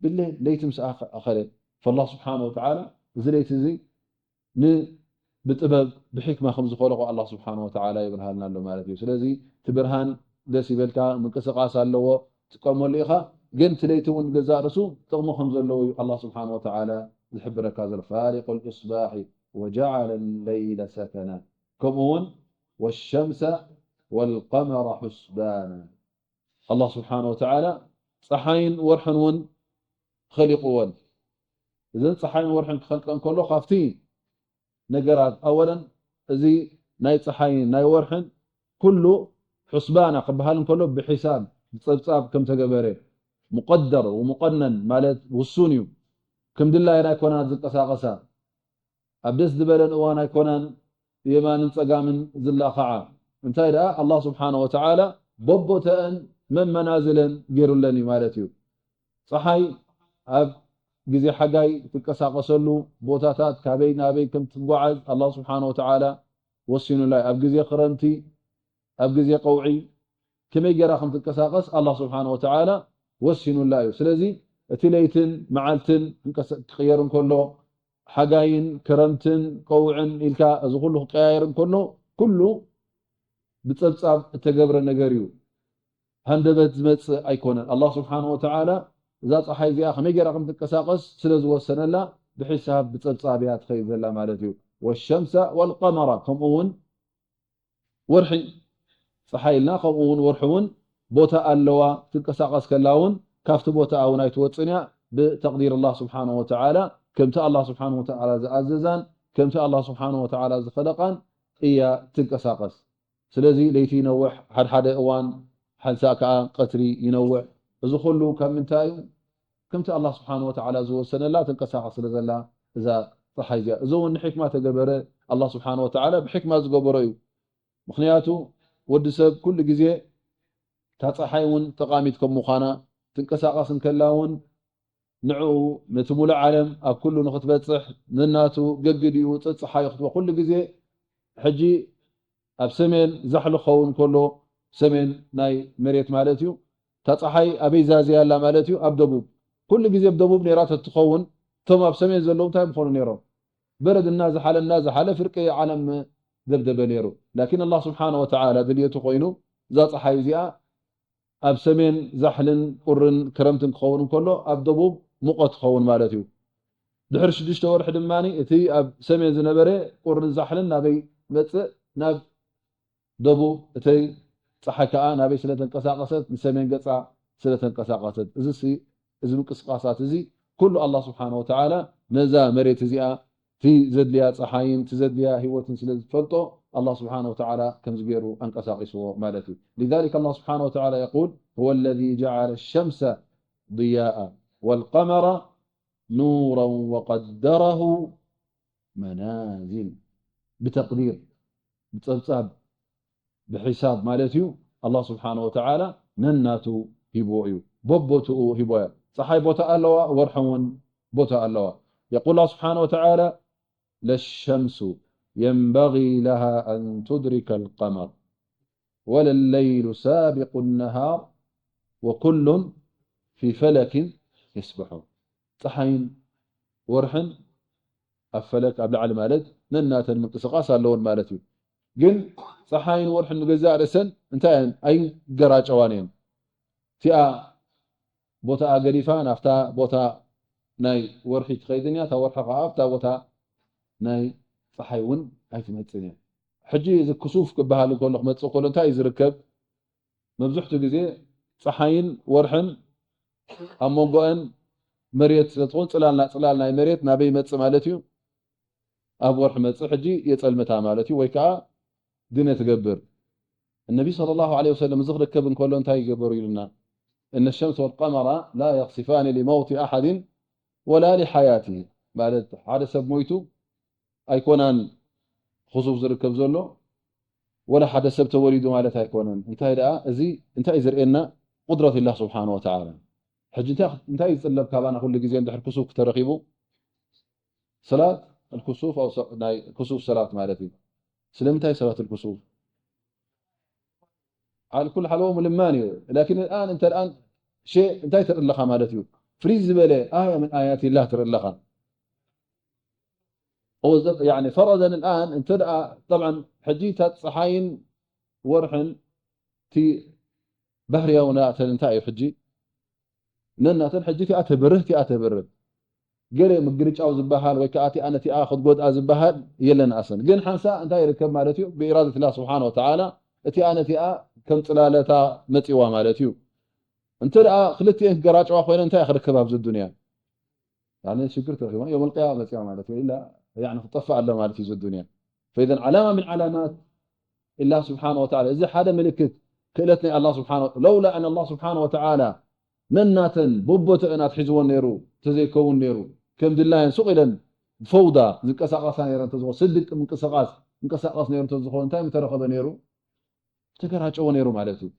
ብለይል ለይቲ ምስ ኣኸለ فالله سبحانه وتعالى እዚ ለይቲ እዚ ን ብጥበብ ብሕክማ ከም ዝኸለቆ ኣላህ ስብሓን ወተዓላ ይብርሃልና ኣሎ ማለት እዩ ስለዚ እቲ ብርሃን ደስ ይበልካ ምንቅስቃስ ኣለዎ ጥቀመሉ ኢኻ ግን እቲ ለይቲ እውን ገዛእ ርሱ ጥቕሚ ከም ዘለዎ እዩ ኣላህ ስብሓን ወተዓላ ዝሕብረካ ዘሎ فالق الإصباح وجعل الليل سكنا ከምኡ እውን والشمس والقمر حسبانا ኣላህ ስብሓን ወተዓላ ፀሓይን ወርሕን እውን ኸሊቕወን እዘን ፀሓይን ወርሕን ክኸልቀን ከሎ ካብቲ ነገራት ኣወለን እዚ ናይ ፀሓይን ናይ ወርሕን ኩሉ ሑስባና ክበሃል እንከሎ ብሒሳብ ብፀብፃብ ከም ተገበረ ሙቀደር ወሙቀነን ማለት ውሱን እዩ ከም ድላየን ኣይኮና ዝንቀሳቐሳ ኣብ ደስ ዝበለን እዋን ኣይኮናን የማንን ጸጋምን ዝላኸዓ። እንታይ ደኣ ኣላህ ስብሓነ ወተዓላ በቦተአን መመናዝለን ገይሩለን እዩ ማለት እዩ። ጸሓይ ኣብ ግዜ ሓጋይ ትንቀሳቐሰሉ ቦታታት ካበይ ናበይ ከም ትጓዓዝ ኣላህ ስብሓነ ወተዓላ ወሲኑላ እዩ። ኣብ ግዜ ክረምቲ፣ ኣብ ግዜ ቀውዒ ከመይ ገይራ ከም ትንቀሳቐስ ኣላህ ስብሓነ ወተዓላ ወሲኑላ እዩ። ስለዚ እቲ ለይትን መዓልትን ክንቀሰ-፣ ክቕየር እንከሎ፣ ሓጋይን ክረምትን ቀውዕን ኢልካ እዚ ኩሉ ክቀያየር እንከሎ፣ ኩሉ ብጸብጻብ እተገብረ ነገር እዩ። ሃንደበት ዝመጽእ ኣይኮነን። ኣላህ ስብሓነ ወተዓላ እዛ ጸሓይ እዚኣ ከመይ ገይራ ከም ትንቀሳቐስ ስለ ዝወሰነላ ብሒሳብ ብጸብጻብ እያ ትኸይድ ዘላ ማለት እዩ። ወሸምሰ ወልቀመራ፣ ከምኡ እውን ወርሒ፣ ጸሓይ ኢልና፣ ከምኡ እውን ወርሒ እውን ቦታ ኣለዋ። ትንቀሳቐስ ከላ እውን ካብቲ ቦታኣ እውን ኣይትወጽን እያ። ብተቕዲር ኣላህ ስብሓነ ወተዓላ፣ ከምቲ ኣላህ ስብሓነ ወተዓላ ዝኣዘዛን ከምቲ ኣላህ ስብሓነ ወተዓላ ዝኸለቓን እያ ትንቀሳቐስ። ስለዚ ለይቲ ይነውሕ፣ ሓድሓደ እዋን ሓንሳእ ከኣ ቀትሪ ይነውሕ። እዚ ኩሉ ካብ ምንታይ እዩ? ከምቲ ኣላህ ስብሓነ ወተዓላ ዝወሰነላ ትንቀሳቐስ ስለ ዘላ እዛ ጸሓይ እዚኣ። እዚ እውን ንሕክማ ተገበረ፣ ኣላህ ስብሓነ ወተዓላ ብሕክማ ዝገበሮ እዩ። ምኽንያቱ ወዲ ሰብ ኩሉ ግዜ እታ ጸሓይ እውን ጠቓሚት ከም ምዃና፣ ትንቀሳቐስ እንከላ እውን ንዕኡ ነቲ ሙሉእ ዓለም ኣብ ኩሉ ንኽትበጽሕ ነናቱ ገግድ እዩ። ጸ-፣ ጸሓይ ክትበ-፣ ኩሉ ግዜ ሕጂ ኣብ ሰሜን ዛሕሊ ክኸውን ከሎ፣ ሰሜን ናይ መሬት ማለት እዩ። እታ ጸሓይ ኣበይ ዛዝያ ኣላ ማለት እዩ? ኣብ ደቡብ። ኩሉ ግዜ ኣብ ደቡብ ነይራ ተትኸውን፣ እቶም ኣብ ሰሜን ዘለዉ እንታይ ምኾኑ ነይሮም? በረድ እናዝሓለ እናዝሓለ ፍርቂ ዓለም ደብደበ ነይሩ። ላኪን ኣላህ ስብሓነ ወተዓላ ድልየቱ ኮይኑ እዛ ጸሓይ እዚኣ ኣብ ሰሜን ዛሕልን ቁርን ክረምትን ክኸውን እንከሎ፣ ኣብ ደቡብ ሙቐት ክኸውን ማለት እዩ። ድሕሪ ሽዱሽተ ወርሒ ድማ እቲ ኣብ ሰሜን ዝነበረ ቁርን ዛሕልን ናበይ መጽእ? ናብ ደቡብ። እተይ ጸሓይ ከኣ ናበይ ስለ ተንቀሳቐሰት? ንሰሜን ገጻ ስለ ተንቀሳቐሰት። እዚ ሲ-፣ እዚ ምንቅስቃሳት እዚ ኩሉ ኣላህ ስብሓነ ወተዓላ ነዛ መሬት እዚኣ እቲ ዘድልያ ጸሓይን እቲ ዘድልያ ህይወትን ስለ ዝፈልጦ፣ ኣላህ ስብሓነ ወተዓላ ከምዚ ገይሩ ኣንቀሳቒስዎ ማለት እዩ። لذلك الله سبحانه وتعالى يقول: هو الذي جعل الشمس ضياء والقمر نورا وقدره منازل. ብተቅዲር፣ ብጸብጻብ፣ ብሒሳብ ማለት እዩ። ኣላህ ስብሓነ ወተዓላ ነናቱ ሂብዎ እዩ፣ በቦትኡ ሂቦ እያ። ጸሓይ ቦታ ኣለዋ፣ ወርሒ እውን ቦታ ኣለዋ። يقول الله سبحانه وتعالى: لا الشمس ينبغي لها أن تدرك القمر ولا الليل سابق النهار وكل في فلك يسبحون. ጸሓይን ወርሕን ኣብ ፈለክ፣ ኣብ ላዕሊ ማለት፣ ነናተን ምንቅስቃስ ኣለወን ማለት እዩ። ግን ጸሓይን ወርሕን ንገዛእ ርእሰን እንታይ እየን? ኣይገራጨዋን እየን። እቲኣ ቦታኣ ገዲፋ ናብታ ቦታ ናይ ወርሒ ትኸይድን እያ፣ እታ ወርሒ ከኣ ኣብታ ቦታ ናይ ጸሓይ እውን ኣይትመጽእን እያ። ሕጂ እዚ ክሱፍ ክበሃል እንከሎ፣ ክመጽእ ከሎ እንታይ እዩ ዝርከብ? መብዝሕቱ ግዜ ጸሓይን ወርሕን ኣብ መንጎአን መሬት ስለ ትኾን፣ ጽላልና፣ ጽላል ናይ መሬት ናበይ ይመጽእ ማለት እዩ? ኣብ ወርሒ መጽእ ሕጂ የጸልምታ ማለት እዩ፣ ወይ ከኣ ድነ ትገብር። እነቢ ሰለላሁ ዐለይሂ ወሰለም እዚ ክርከብ እንከሎ እንታይ ይገበሩ ኢሉና? እነ ሸምስ ወልቀመራ ላ የኽሲፋኒ ሊመውቲ ኣሓድን ወላ ሊሓያቲሂ። ማለት ሓደ ሰብ ሞይቱ ኣይኮናን ክሱፍ ዝርከብ ዘሎ፣ ወላ ሓደ ሰብ ተወሊዱ ማለት ኣይኮነን። እንታይ ደኣ፣ እዚ እንታይ እዩ ዘርእየና? ቁድረት ላህ ስብሓነ ወተዓላ። ሕጂ እንታይ፣ እንታይ ይጽለብ ካባና ኩሉ ግዜ እንድሕር ክሱፍ ክተረኺቡ? ሰላት ኣልክሱፍ፣ ኣው ሰ-፣ ናይ ክሱፍ ሰላት ማለት እዩ። ስለምንታይ ሰላት ኣልክሱፍ? ዓል ኩል ሓለዎ ምልማን እዩ። ላኪን ኣልኣን፣ እንተ ኣልኣን ሸ-፣ እንታይ ትርኢ ኣለኻ ማለት እዩ? ፍሪዝ ዝበለ ኣያ ምን ኣያት ላህ ትርኢ ኣለኻ። እወ ዘ-፣ ያኒ ፈረዘን ኣልኣን እንተ ደኣ፣ ጠብዓን ሕጂ እታ ጸሓይን ወርሕን እቲ ባህርያዊ ናተን እንታይ እዩ ሕጂ? ነናተን ሕጂ እቲኣ ተብርህ፣ እቲኣ ተብርህ። ገለ ምግርጫው ዝበሃል ወይ ከኣ እቲኣ ነቲኣ ክትጎድኣ ዝበሃል የለን ኣሰን። ግን ሓንሳ እንታይ ይርከብ ማለት እዩ? ብኢራደት ላህ ስብሓነ ወተዓላ እቲኣ ነቲኣ ከም ጽላለታ መጺዋ ማለት እዩ። እንተ ደኣ ክልቲኤን ክገራጨዋ ኮይነን እንታይ ክርከብ ኣብዚ ዱንያ? ያኒ ሽግር ተረኺቦም የውመል ቅያማ መጺኣ ማለት እዩ። ኢላ ያኒ ክጠፍእ ኣለ ማለት እዩ እዚ ዱንያ። ፈኢዘን ዓላማ ምን ዓላማት ኢላ ስብሓነ ወተዓላ፣ እዚ ሓደ ምልክት ክእለት ናይ ኣላህ ስብሓነ ወ-፣ ለውላ ኣን ኣላህ ስብሓነ ወተዓላ ነናተን በቦተአን ኣትሒዝወን ነይሩ፣ ተዘይከውን ነይሩ፣ ከም ድላየን ሱቕ ኢለን ብፈውዳ ዝንቀሳቐሳ ነይረን ተዝኾ፣ ስድቅ ምንቅስቓስ እንቀሳቐስ ነይሩ እንተዝኾን እንታይ ምተረኸበ ነይሩ? ተገራጨዎ ነይሩ ማለት እዩ።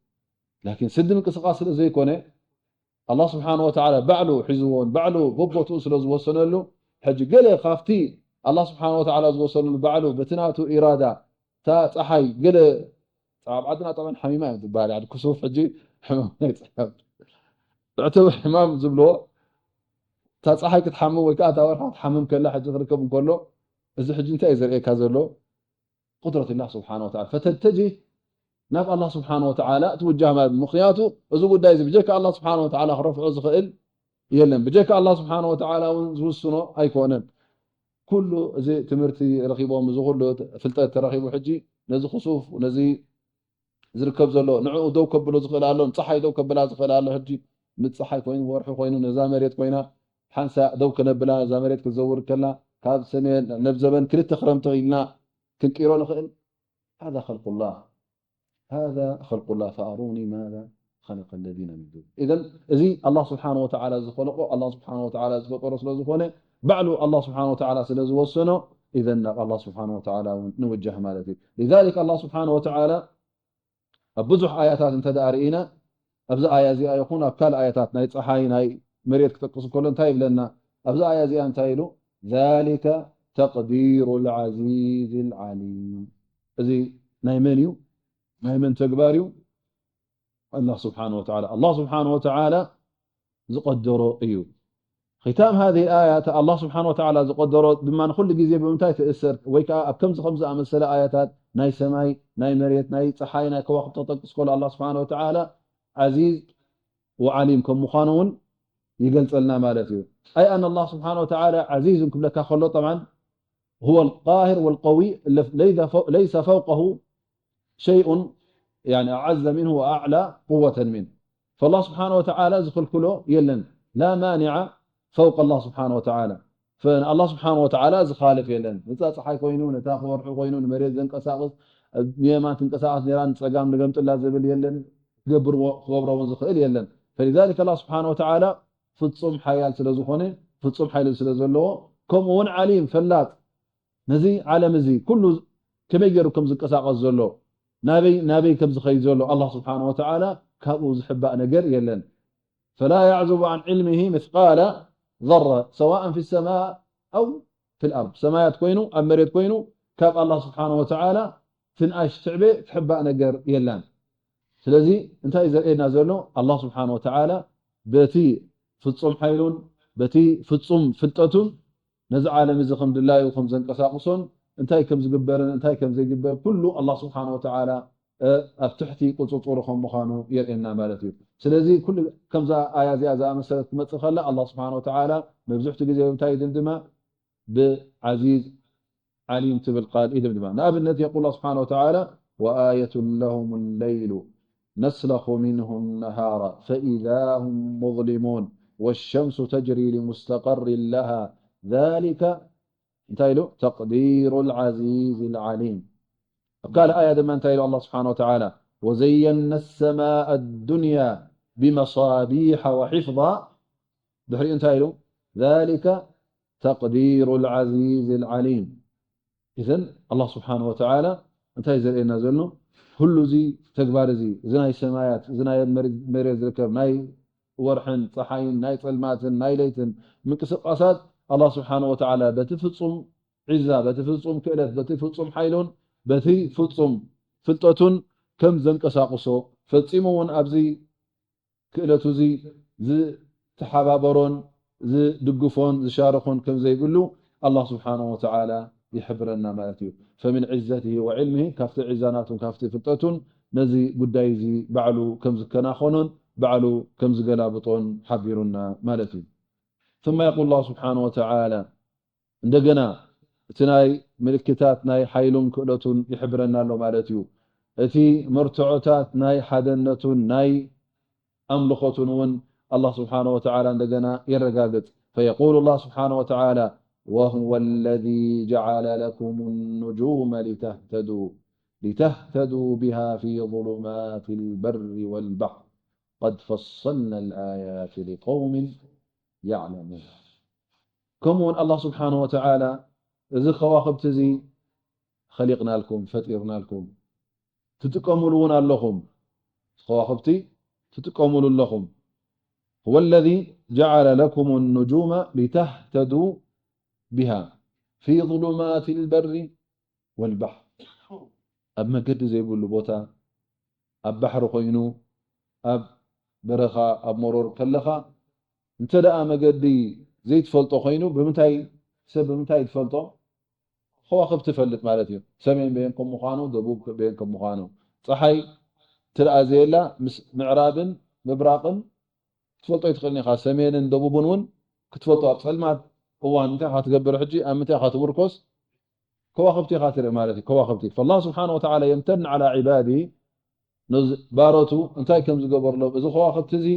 ላኪን ስዲ ምንቅስቃስ ስለ ዘይኮነ ኣላህ ስብሓን ወተዓላ ባዕሉ ሒዝዎን ባዕሉ በቦትኡ ስለ ዝወሰነሉ፣ ሕጂ ገለ ካብቲ ኣላህ ስብሓን ወተዓላ ዝወሰነሉ ባዕሉ በቲ ናቱ ኢራዳ እታ ፀሓይ ገለ ኣብ ዓድና ጠበን ሓሚማ እዮም ዝበሃል። ዓዲ ክሱፍ ሕጂ ሕማም ናይ ፀሓይ ብዕተብ ሕማም ዝብልዎ እታ ፀሓይ ክትሓምም ወይ ከዓ እታ ወርሒ ክትሓምም ከላ ሕጂ ክርከብ እንከሎ፣ እዚ ሕጂ እንታይ እዩ ዘርእየካ ዘሎ? ቁድረት ላህ ስብሓን ወተዓላ ፈተተጅህ ናብ ኣላህ ስብሓን ወተዓላ ትውጃህ ማለት። ምክንያቱ እዚ ጉዳይ እዚ ብጀካ ኣላህ ስብሓን ወተዓላ ክረፍዖ ዝኽእል የለን። ብጀካ ኣላህ ስብሓን ወተዓላ እውን ዝውስኖ ኣይኮነን። ኩሉ እዚ ትምህርቲ ረኺቦም፣ እዚ ኩሉ ፍልጠት ተረኺቡ፣ ሕጂ ነዚ ክሱፍ ነዚ ዝርከብ ዘሎ ንዕኡ ደው ከብሎ ዝኽእል ኣሎ፣ ንፀሓይ ደው ከብላ ዝኽእል ኣሎ። ሕጂ ምስ ፀሓይ ኮይኑ ወርሒ ኮይኑ ነዛ መሬት ኮይና ሓንሳ ደው ከነብላ፣ እዛ መሬት ክትዘውር ከላ ካብ ሰሜን ነብ ዘበን ክልተ ክረምቲ ኢልና ክንቅይሮ ንኽእል። هذا خلق الله، هذا خلق الله فأروني ماذا خلق الذين من دونه. إذن እዚ ኣላህ ስብሓን ወተዓላ ዝኸለቆ፣ ኣላህ ስብሓን ወተዓላ ዝፈጠሮ ስለ ዝኾነ፣ ባዕሉ ኣላህ ስብሓን ወተዓላ ስለ ዝወሰኖ፣ ኢዘን ናብ ኣላህ ስብሓን ወተዓላ እውን ንውጃህ ማለት እዩ። لذلك ኣላህ ስብሓን ወተዓላ ኣብ ብዙሕ ኣያታት እንተ ደኣ ርኢና፣ ኣብዚ ኣያ እዚኣ ይኹን ኣብ ካልእ ኣያታት ናይ ጸሓይ፣ ናይ መሬት ክጠቅስ ከሎ እንታይ ይብለና? ኣብዚ ኣያ እዚኣ እንታይ ኢሉ? ذلك تقدير العزيز العليم። እዚ ናይ መን እዩ? ናይ መን ተግባር እዩ? ኣላህ ስብሓን ወተዓላ። ኣላህ ስብሓን ወተዓላ ዝቐደሮ እዩ። ختام هذه الآية፣ ኣላህ ስብሓን ወተዓላ ዝቐደሮ ድማ ንኹሉ ግዜ ብምንታይ ትእሰር? ወይ ከዓ ኣብ ከምዚ ከምዚ ኣመሰለ ኣያታት ናይ ሰማይ፣ ናይ መሬት፣ ናይ ፀሓይ፣ ናይ ከዋኽብቲ ክጠቅስ ከሎ ኣላህ ስብሓን ወተዓላ ዓዚዝ ወዓሊም ከም ምዃኑ እውን ይገልጸልና ማለት እዩ። أي أن الله سبحانه وتعالى عزيز ክብለካ ከሎ፣ طبعا هو القاهر والقوي ليس فو-، ليس فوقه شيء يعني أعز منه وأعلى قوة منه. فالله سبحانه وتعالى ዝኽልክሎ የለን። لا مانع فوق الله سبحانه وتعالى. فالله سبحانه وتعالى ዝኻልፍ የለን። ነታ ፀሓይ ኮይኑ፣ ነታ ወርሒ ኮይኑ፣ ንመሬት ዘንቀሳቕስ፣ ንየማን ትንቀሳቐስ ነይራ፣ ንፀጋም ንገምጥላ ዝብል የለን። ክገብርዎ፣ ክገብሮ እውን ዝኽእል የለን። فلذلك الله سبحانه وتعالى ፍጹም ሓያል ስለ ዝኾነ፣ ፍጹም ሓይሊ ስለ ዘለዎ፣ ከምኡ እውን ዓሊም፣ ፈላጥ፣ ነዚ ዓለም እዚ ኩሉ ከመይ ገይሩ ከም ዝንቀሳቐስ ዘሎ፣ ናበይ ናበይ ከም ዝኸይድ ዘሎ ኣላህ ስብሓን ወተዓላ ካብኡ ዝሕባእ ነገር የለን። فلا يعزب عن علمه مثقال ذرة سواء في السماء أو في الأرض። ሰማያት ኮይኑ ኣብ መሬት ኮይኑ ካብ ኣላህ ስብሓን ወተዓላ ትንኣሽ ትዕበ ትሕባእ ነገር የላን። ስለዚ እንታይ እዩ ዘርእየና ዘሎ? ኣላህ ስብሓን ወተዓላ በቲ ፍጹም ሓይሉን በቲ ፍጹም ፍልጠቱን ነዚ ዓለም እዚ ከም ድላዩ ከም ዘንቀሳቕሶን እንታይ ከም ዝግበርን እንታይ ከም ዘይግበር ኩሉ ኣላህ ስብሓን ወተዓላ፣ እ፣ ኣብ ትሕቲ ቁጽጽሩ ከም ምዃኑ የርእየና ማለት እዩ። ስለዚ ኩሉ ከምዛ ኣያ እዚኣ ዝኣመሰለት ክመጽእ ከላ ኣላህ ስብሓን ወተዓላ መብዝሕቱ ግዜ ብምንታይ ይድምድማ? ብዓዚዝ ዓሊም ትብል ቃል ይድምድማ። ንኣብነት የቁል ኣላህ ስብሓን ወተዓላ፣ وآية لهم الليل نسلخ منه النهار فإذا هم مظلمون والشمس تجري لمستقر لها ذلك እንታይ ኢሉ? تقدير العزيز العليم። ኣብ ካልእ ኣያ ድማ እንታይ ኢሉ ኣላህ ስብሓን ወተዓላ? وزينا السماء الدنيا بمصابيح وحفظا ድሕሪኡ እንታይ ኢሉ? ذلك تقدير العزيز العليم። إذن ኣላህ ስብሓን ወተዓላ እንታይ ዘርእየና ዘሎ? ኩሉ እዚ ተግባር እዚ፣ እዚ ናይ ሰማያት፣ እዚ ናይ መሬት ዝርከብ፣ ናይ ወርሕን ፀሓይን፣ ናይ ፀልማትን ናይ ለይትን ምንቅስቃሳት ኣላህ ስብሓን ወተዓላ በቲ ፍጹም ዒዛ፣ በቲ ፍጹም ክእለት፣ በቲ ፍጹም ሓይሉን በቲ ፍጹም ፍልጠቱን ከም ዘንቀሳቕሶ ፈጺሙ እውን ኣብዚ ክእለቱ እዚ ዝተሓባበሮን ዝድግፎን ዝሻርኾን ከም ዘይብሉ ኣላህ ስብሓንሁ ወተዓላ ይሕብረና ማለት እዩ። فمن عزته وعلمه ካብቲ ዒዛ ናቱን ካብቲ ፍልጠቱን ነዚ ጉዳይ እዚ ባዕሉ ከም ዝከናኸኖን ባዕሉ ከም ዝገላብጦን ሓቢሩና ማለት እዩ። ثم يقول الله سبحانه وتعالى እንደገና እቲ ናይ ምልክታት ናይ ሓይሉን ክእለቱን ይሕብረና ኣሎ ማለት እዩ። እቲ መርትዖታት ናይ ሓደነቱን ናይ ኣምልኾቱን እውን ኣላህ ስብሓነሁ ወተዓላ እንደገና የረጋግጽ። فيقول الله سبحانه وتعالى: وهو الذي جعل لكم النجوم لتهتدوا، لتهتدوا بها في ظلمات البر والبحر، قد فصلنا الآيات لقوم يعلمون። ከምኡ እውን ኣላህ ስብሓነሁ ወተዓላ እዚ ከዋኽብቲ እዚ ኸሊቕናልኩም፣ ፈጢርናልኩም። ትጥቀምሉ እውን ኣለኹም። ከዋኽብቲ ትጥቀምሉ ኣለኹም። هو الذي جعل لكم النجوم لتهتدوا بها في ظلمات البر والبحر። ኣብ መገዲ ዘይብሉ ቦታ፣ ኣብ ባሕሪ ኮይኑ፣ ኣብ በረኻ፣ ኣብ መሮር ከለኻ፣ እንተ ደኣ መገዲ ዘይትፈልጦ ኮይኑ፣ ብምንታይ፣ ሰብ ብምንታይ ትፈልጦ? ከዋኽብቲ ትፈልጥ ማለት እዩ። ሰሜን በየን ከም ምዃኑ፣ ደቡብ በየን ከም ምዃኑ። ጸሓይ ትርኣ ዘየላ ምስ ምዕራብን ምብራቕን ክትፈልጦ ኣይትኽእልን ኢኻ። ሰሜንን ደቡብን እውን ክትፈልጦ ኣብ ጸልማት እዋን እንታይ ኢኻ ትገብር? ሕጂ ኣብ ምንታይ ኢኻ ትምርኮስ? ከዋኽብቲ ኢኻ ትርኢ ማለት እዩ። ከዋኽብቲ። فالله سبحانه وتعالى يمتن على عباده፣ ነዚ ባሮቱ እንታይ ከም ዝገበርሎም፣ እዚ ከዋኽብቲ እዚ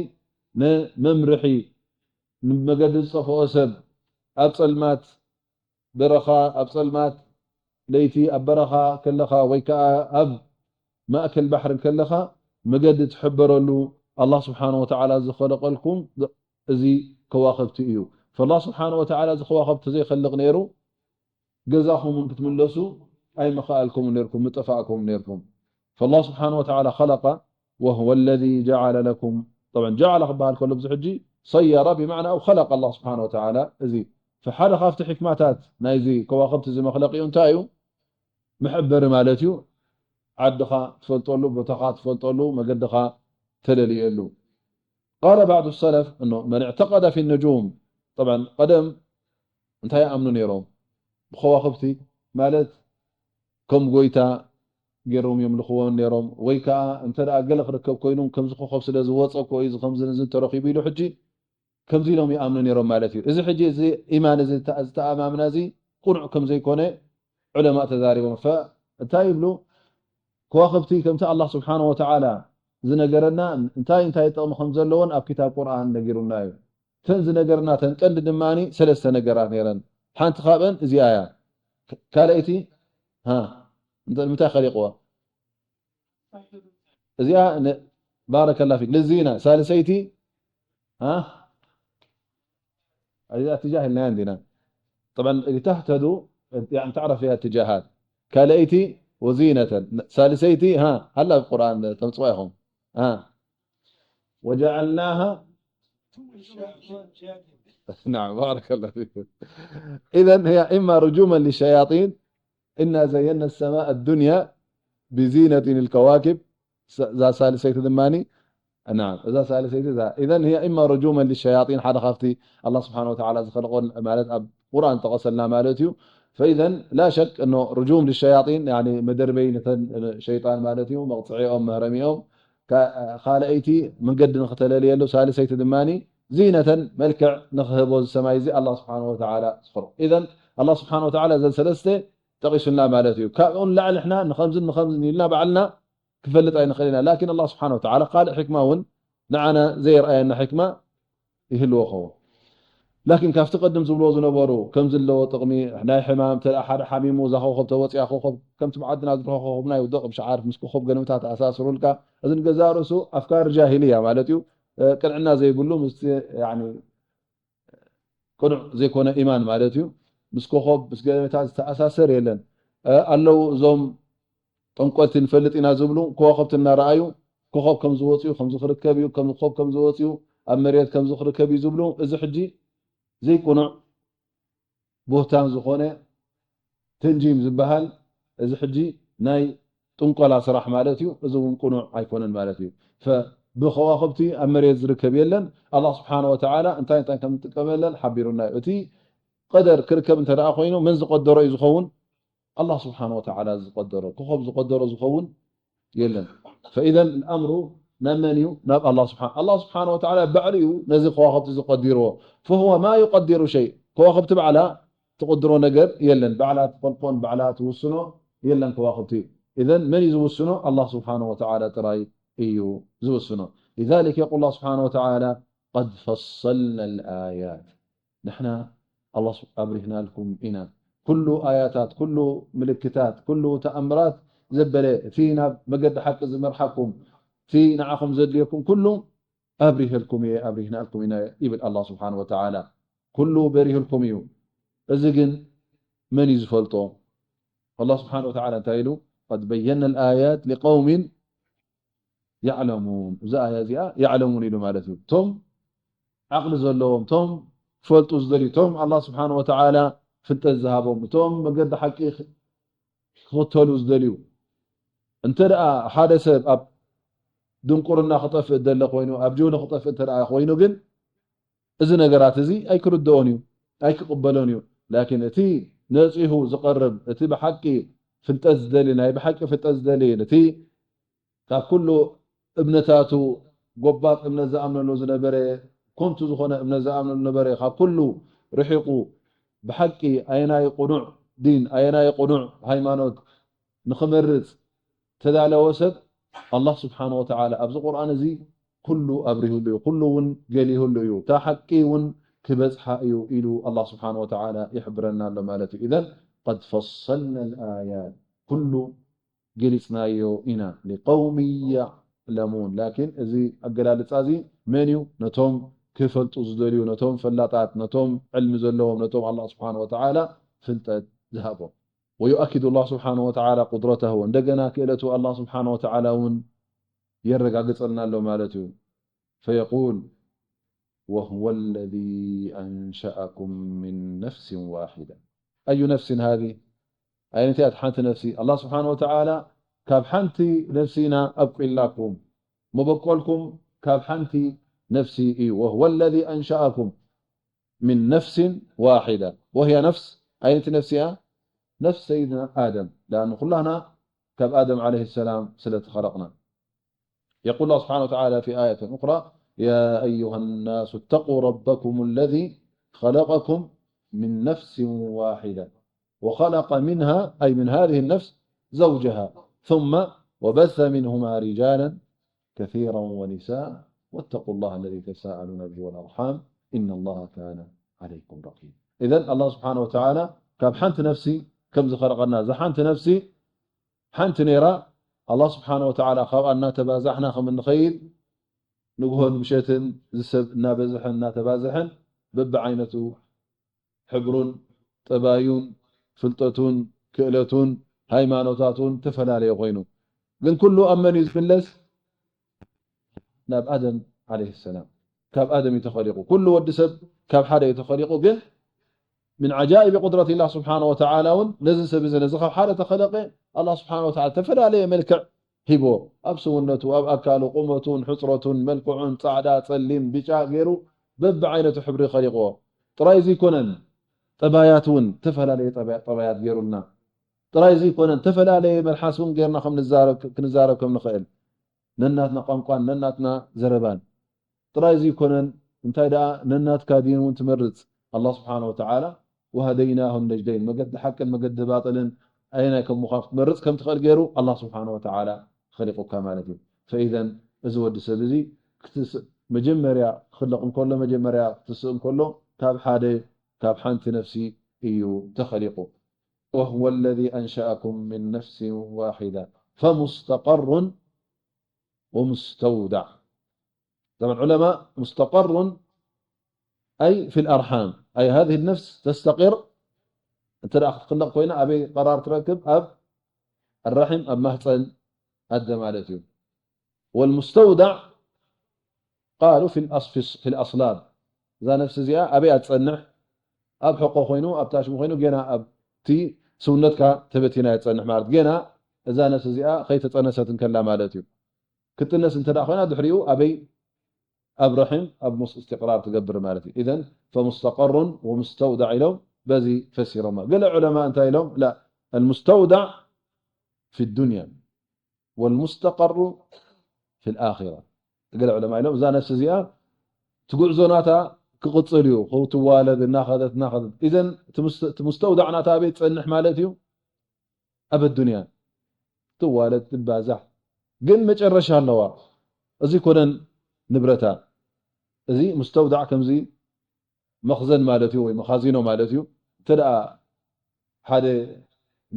ንመምርሒ፣ ንመገዲ ዝጠፍኦ ሰብ፣ ኣብ ጸልማት በረኻ፣ ኣብ ጸልማት ለይቲ ኣብ በረኻ ከለኻ ወይ ከኣ ኣብ ማእከል ባሕሪ ከለኻ መገዲ ትሕበረሉ ኣላህ ስብሓነ ወተዓላ ዝኸለቐልኩም እዚ ከዋኽብቲ እዩ። ፈላህ ስብሓነ ወተዓላ እዚ ከዋኽብቲ ዘይኸልቕ ነይሩ፣ ገዛኹም እውን ክትምለሱ ኣይምኸኣልኩምን ነይርኩም፣ ምጠፋእኩም ነይርኩም። ፈላህ ስብሓነ ወተዓላ ኸለቐ وهو الذي جعل لكم، طبعا جعل ክበሃል ከሎ ኣብዚ ሕጂ ሰየረ ብማዕና ኣው ኸለቀ ኣላህ ስብሓነ ወተዓላ። እዚ ፈሓደ ካብቲ ሕክማታት ናይዚ ከዋኽብቲ እዚ መኽለቂኡ እንታይ እዩ? መሐበሪ ማለት እዩ። ዓድኻ ትፈልጠሉ፣ ቦታኻ ትፈልጠሉ፣ መገድኻ ተለልየሉ። قال بعض السلف أنه من اعتقد في النجوم، طبعا ቀደም እንታይ ይኣምኑ ነይሮም? ብኸዋኽብቲ ማለት ከም ጎይታ ገይሮም የምልኽወን ነይሮም፣ ወይ ከኣ እንተ ደኣ ገለ ክርከብ ኮይኑ፣ ከምዚ ኮኾብ ስለ ዝወጸ እኮ እዩ፣ እዚ ከምዚ እዚ ተረኺቡ ኢሉ ሕጂ ከምዚ ኢሎም ይኣምኑ ነይሮም ማለት እዩ። እዚ ሕጂ እዚ ኢማን እዚ፣ እዚ ተኣማምና እዚ ቅኑዕ ከም ዘይኮነ ዑለማእ ተዛሪቦም። ፈ-፣ እንታይ ይብሉ? ከዋኽብቲ ከምቲ ኣላህ ስብሓነ ወተዓላ ዝነገረና እንታይ እንታይ ጥቕሚ ከም ዘለዎን ኣብ ክታብ ቁርኣን ነጊሩና እዩ። እተን ዝነገርና እተን ቀንዲ ድማኒ ሰለስተ ነገራት ነይረን። ሓንቲ ካብአን እዚኣ እያ። ካልኣይቲ፣ ሃ፣ እንተ-፣ ንምንታይ ኸሊቕዋ? እዚኣ ን-፣ ባረከላ ፊክ። ልዚና። ሳልሰይቲ፣ ሃ? እዚኣ እትጃህ ኢልናያ እንዲና። طبعا لتهتدوا، يعني تعرف فيها اتجاهات። ካልኣይቲ وزينة። ሳልሰይቲ፣ ሃ፣ ሃላ ኣብ ቁርኣን ተምጽዋ ኢኹም። ሃ። وجعلناها نعم، بارك الله فيكم. إذن هي إما رجوما للشياطين، إنا زينا السماء الدنيا بزينة الكواكب. س-، እዛ ሳልሰይቲ ድማኒ፣ نعم، እዛ ሳልሰይቲ እዛ። إذن هي إما رجوما للشياطين، ሓደ ካብቲ ኣላህ ስብሓነ ወተዓላ ዝኸለቆን ማለት ኣብ ቁርኣን ጠቐሰልና ማለት እዩ። فإذا لا شك أنه رجوم للشياطين، يعني መደርበይ ነተን ሸይጣን ማለት እዩ፣ መቕጽዒኦም፣ መህረሚኦም። ካ-፣ ካልኣይቲ መንገዲ ንኽተለልየሉ፣ ሳልሰይቲ ድማኒ ዚነተን መልክዕ ንኽህቦ እዚ ሰማይ እዚ ኣላህ ስብሓነ ወተዓላ ዝኸልቆ። ኢዘን ኣላህ ስብሓነ ወተዓላ እዘን ሰለስተ ጠቒሱልና ማለት እዩ። ካብኡ ንላዕሊ ንሕና ንኸምዝን ንኸምዝን ኢልና ባዕልና ክፈልጥ ኣይንኽእል ኢና። ላኪን ኣላህ ስብሓነ ወተዓላ ካልእ ሕክማ እውን ንዓና ዘየርኣየና ሕክማ ይህልዎ ኸውን። ላኪን ካብቲ ቀድም ዝብልዎ ዝነበሩ ከም ዘለዎ ጥቕሚ ናይ ሕማም፣ እንተ ደኣ ሓደ ሓሚሙ እዛ ኮኸብ ተወፂኣ፣ ኮኸብ ከምቲ ብዓድና ዝረኸ ኮኸብ ናይ ውድቕ ብሸዓርፍ ምስ ኮኸብ ገለ ምታት ተኣሳስሩልካ፣ እዚ ንገዛእ ርእሱ ኣፍካር ጃሂልያ ማለት እዩ። እ፣ ቅንዕና ዘይብሉ ምስቲ፣ ያኒ፣ ቅኑዕ ዘይኮነ ኢማን ማለት እዩ። ምስ ኮኸብ ምስ ገለ ምታት ዝተኣሳሰር የለን። እ፣ ኣለዉ እዞም ጠንቆልቲ ንፈልጥ ኢና ዝብሉ፣ ኮኸብቲ እናረኣዩ ኮኸብ ከም ዝወፅኡ፣ ከምዚ ክርከብ እዩ፣ ከም ኮኸብ ከም ዝወፅኡ፣ ኣብ መሬት ከምዚ ክርከብ እዩ ዝብሉ፣ እዚ ሕጂ ዘይቅኑዕ ቡህታን ዝኾነ ተንጂም ዝበሃል፣ እዚ ሕጂ ናይ ጥንቆላ ስራሕ ማለት እዩ። እዚ እውን ቅኑዕ ኣይኮነን ማለት እዩ። ፈ-፣ ብኸዋኽብቲ ኣብ መሬት ዝርከብ የለን። ኣላህ ስብሓነ ወተዓላ እንታይ እንታይ ከም እንጥቀመለን ሓቢሩና እዩ። እቲ ቀደር ክርከብ እንተ ደኣ ኮይኑ መን ዝቐደሮ እዩ ዝኸውን? ኣላህ ስብሓነ ወተዓላ ዝቐደሮ፣ ኮኸብ ዝቐደሮ ዝኸውን የለን። ፈኢዘን ኣምሩ ናብ መን እዩ? ናብ ኣላህ ስብሓ-፣ ኣላህ ስብሓነ ወተዓላ ባዕሉ እዩ ነዚ ከዋኽብቲ ዝቐዲርዎ። ፈሁወ ማ ዩቀዲሩ ሸይ፣ ከዋኽብቲ ባዕላ ትቐድሮ ነገር የለን። ባዕላ ትፈልጦን ባዕላ ትውስኖ የለን ከዋኽብቲ። ኢዘን መን እዩ ዝውስኖ? ኣላህ ስብሓነ ወተዓላ ጥራይ እዩ ዝውስኖ። لذلك يقول الله سبحانه وتعالى: قد فصلنا الآيات. ንሕና ኣላህ ስብ-፣ ኣብሪህናልኩም ኢና። ኩሉ ኣያታት፣ ኩሉ ምልክታት፣ ኩሉ ተኣምራት ዘበለ፣ እቲ ናብ መገዲ ሓቂ ዝመርሓኩም፣ እቲ ንዓኹም ዘድልየኩም ኩሉ ኣብሪሀልኩም እየ፣ ኣብሪህናልኩም ኢና ይብል ኣላህ ስብሓነ ወተዓላ። ኩሉ በሪህልኩም እዩ። እዚ ግን መን እዩ ዝፈልጦ? ኣላህ ስብሓን ወተዓላ እንታይ ኢሉ? ቀድ በየና ልኣያት ሊቀውሚን ያዕለሙን። እዛ ኣያ እዚኣ ያዕለሙን ኢሉ ማለት እዩ። እቶም ዓቕሊ ዘለዎም፣ እቶም ክፈልጡ ዝደልዩ፣ እቶም ኣላህ ስብሓን ወተዓላ ፍልጠት ዝሃቦም፣ እቶም መገዲ ሓቂ ክኽተሉ ዝደልዩ፣ እንተ ደኣ ሓደ ሰብ ኣብ ድንቁርና ክጠፍእ ደለ ኮይኑ፣ ኣብ ጅህሊ ክጠፍእ እንተ ደኣ ኮይኑ ግን፣ እዚ ነገራት እዚ ኣይክርድኦን እዩ፣ ኣይክቕበሎን እዩ። ላኪን እቲ ነጺሁ ዝቐርብ፣ እቲ ብሓቂ ፍልጠት ዝደሊ፣ ናይ ብሓቂ ፍልጠት ዝደሊ፣ ነቲ ካብ ኩሉ እምነታቱ ጎባጥ እምነት ዝኣምነሉ ዝነበረ፣ ኮንቱ ዝኾነ እምነት ዝኣምነሉ ነበረ፣ ካብ ኩሉ ርሒቑ ብሓቂ ኣየናይ ቅኑዕ ዲን፣ ኣየናይ ቅኑዕ ሃይማኖት ንኽመርጽ ተዳለወ ሰብ፣ ኣላህ ስብሓነ ወተዓላ ኣብዚ ቁርኣን እዚ ኩሉ ኣብሪሁሉ እዩ፣ ኩሉ እውን ገሊሁሉ እዩ። እታ ሓቂ እውን ክበጽሓ እዩ ኢሉ ኣላህ ስብሓነ ወተዓላ ይሕብረና ኣሎ ማለት እዩ። ኢዘን ቀድ ፈሰልና ልኣያት፣ ኩሉ ገሊጽናዮ ኢና። ሊቀውሚ ያዕለሙን። ላኪን እዚ ኣገላልጻ እዚ መን እዩ? ነቶም ክፈልጡ ዝደልዩ፣ ነቶም ፈላጣት፣ ነቶም ዕልሚ ዘለዎም፣ ነቶም ኣላህ ስብሓነ ወተዓላ ፍልጠት ዝሃቦም። ወዩኣኪዱ ኣላህ ስብሓነ ወተዓላ ቁድረተሁ፣ እንደገና ክእለቱ ኣላህ ስብሓነ ወተዓላ እውን የረጋግጸልና ኣሎ ማለት እዩ። ፈየቁል ወሁወ ለዚ አንሸአኩም ሚን ነፍሲን ዋሒዳ። ኣዩ ነፍሲን ሃዚ? ኣይነቲ እያ ሓንቲ ነፍሲ? ኣላህ ስብሓነ ወተዓላ ካብ ሓንቲ ነፍሲ ኢና ኣብቂልናኩም፣ መበቆልኩም ካብ ሓንቲ ነፍሲ እዩ። ወሁወ ለዚ አንሸአኩም ሚን ነፍሲን ዋሒዳ። ወህያ ነፍስ፣ ኣይነቲ ነፍሲ እያ? ነፍስ ሰይድና ኣደም። ለኣን ኩላህና ካብ ኣደም ዓለይሂ ሰላም ስለ ተኸለቕና። يقول الله سبحانه وتعالى في آية أخرى: يا أيها الناس اتقوا ربكم الذي خلقكم من نفس واحدة وخلق منها، أي من هذه النفس، زوجها، ثم وبث منهما رجالا كثيرا ونساء واتقوا الله الذي تساءلون به والأرحام إن الله كان عليكم رقيبا. إذن الله سبحانه وتعالى ካብ ሓንቲ ነፍሲ ከም ዝኸለቐና፣ እዛ ሓንቲ ነፍሲ ሓንቲ ነይራ። ኣላህ ስብሓነ ወተዓላ ካብኣ እናተባዛሕና ከም እንኸይድ፣ ንግሆን ምሸትን እዚ ሰብ እናበዝሐን እናተባዝሐን፣ በብዓይነቱ ሕብሩን ጠባዩን ፍልጠቱን ክእለቱን ሃይማኖታቱን ተፈላለየ ኮይኑ፣ ግን ኩሉ ኣብ መን እዩ ዝምለስ? ናብ ኣደም ዓለይሂ ሰላም። ካብ ኣደም እዩ ተኸሊቑ። ኩሉ ወዲ ሰብ ካብ ሓደ እዩ ተኸሊቑ። ግን ምን ዓጃኢብ ቁድረት ላህ ስብሓነ ወተዓላ እውን ነዚ ሰብ እዚ፣ ነዚ ካብ ሓደ ተኸለቐ፣ ኣላህ ስብሓነ ወተዓላ ዝተፈላለየ መልክዕ ሂቦ። ኣብ ሰውነቱ፣ ኣብ ኣካሉ፣ ቁመቱን፣ ሕፅረቱን፣ መልክዑን፣ ፃዕዳ፣ ፀሊም፣ ብጫ ገይሩ በብዓይነቱ ሕብሪ ኸሊቕዎ። ጥራይ ዘይኮነን፣ ጠባያት እውን ዝተፈላለየ ጠባያ-፣ ጠባያት ገይሩልና። ጥራይ ዘይኮነን፣ ዝተፈላለየ መልሓስ እውን ገይርና ከም ንዛረብ፣ ክንዛረብ ከም ንኽእል፣ ነናትና ቋንቋን ነናትና ዘረባን ጥራይ ዘይኮነን፣ እንታይ ደኣ ነናትካ ዲን እውን ትመርጽ። ኣላህ ስብሓነ ወተዓላ፣ "ወሀደይናሁ ነጅደይን"፣ መገዲ ሓቅን መገዲ ባጥልን ኣየናይ ከም ምዃን ክትመርጽ ከም ትኽእል ገይሩ ኣላህ ስብሓነ ወተዓላ ኸሊቑካ ማለት እዩ። ፈኢዘን፣ እዚ ወዲ ሰብ እዚ ክትስእ፣ መጀመርያ ክኽለቕ እንከሎ፣ መጀመርያ ክትስእ እንከሎ፣ ካብ ሓደ፣ ካብ ሓንቲ ነፍሲ እዩ ተኸሊቑ። "ወሁወ ለዚ አንሸአኩም ሚን ነፍሲን ዋሒዳ ፈሙስተቀሩን ወሙስተውዳዕ." طبعا علماء مستقر أي في الأرحام، أي هذه النفس تستقر، እንተ ደኣ ክትኽለቕ ኮይና ኣበይ ቀራር ትረክብ? ኣብ ኣራሒም፣ ኣብ ማህፀን ኣደ ማለት እዩ። والمستودع قالوا في الأص-، في الص-، في الأصلاب، እዛ ነፍሲ እዚኣ ኣበይ እያ ትጸንሕ? ኣብ ሕቆ ኮይኑ፣ ኣብ ታሽሙ ኮይኑ፣ ገና ኣብቲ ስውነትካ ተበቲና እያ ትጸንሕ ማለት፣ ገና እዛ ነፍሲ እዚኣ ከይተጸነሰት እንከላ ማለት እዩ። ክትጥነስ እንተ ደኣ ኮይና፣ ድሕሪኡ ኣበይ? ኣብ ረሒም፣ ኣብ ሙስ-፣ እስትቅራር ትገብር ማለት እዩ። ኢዘን፣ ፈሙስተቀሩን ወሙስተውዳዕ ኢሎም በዚ ፈሲሮማ። ገለ ዑለማ እንታይ ኢሎም? ላ፣ المستودع في الدنيا والمستقر في الآخرة። ገለ ዑለማ ኢሎም፣ እዛ ነፍሲ እዚኣ እቲ ጉዕዞ ናታ ክቕጽል እዩ፣ ክትዋለድ እናኸደት፣ እናኸደት። ኢዘን፣ እቲ ሙስ-፣ እቲ ሙስተውዳዕ ናታ ኣበይ ትጸንሕ ማለት እዩ? ኣብ ኣዱንያ ትዋለድ፣ ትባዛሕ፣ ግን መጨረሻ ኣለዋ። እዚ ኮነን ንብረታ። እዚ ሙስተውዳዕ ከምዚ መኽዘን ማለት እዩ፣ ወይ መኻዚኖ ማለት እዩ። እንተ ደኣ ሓደ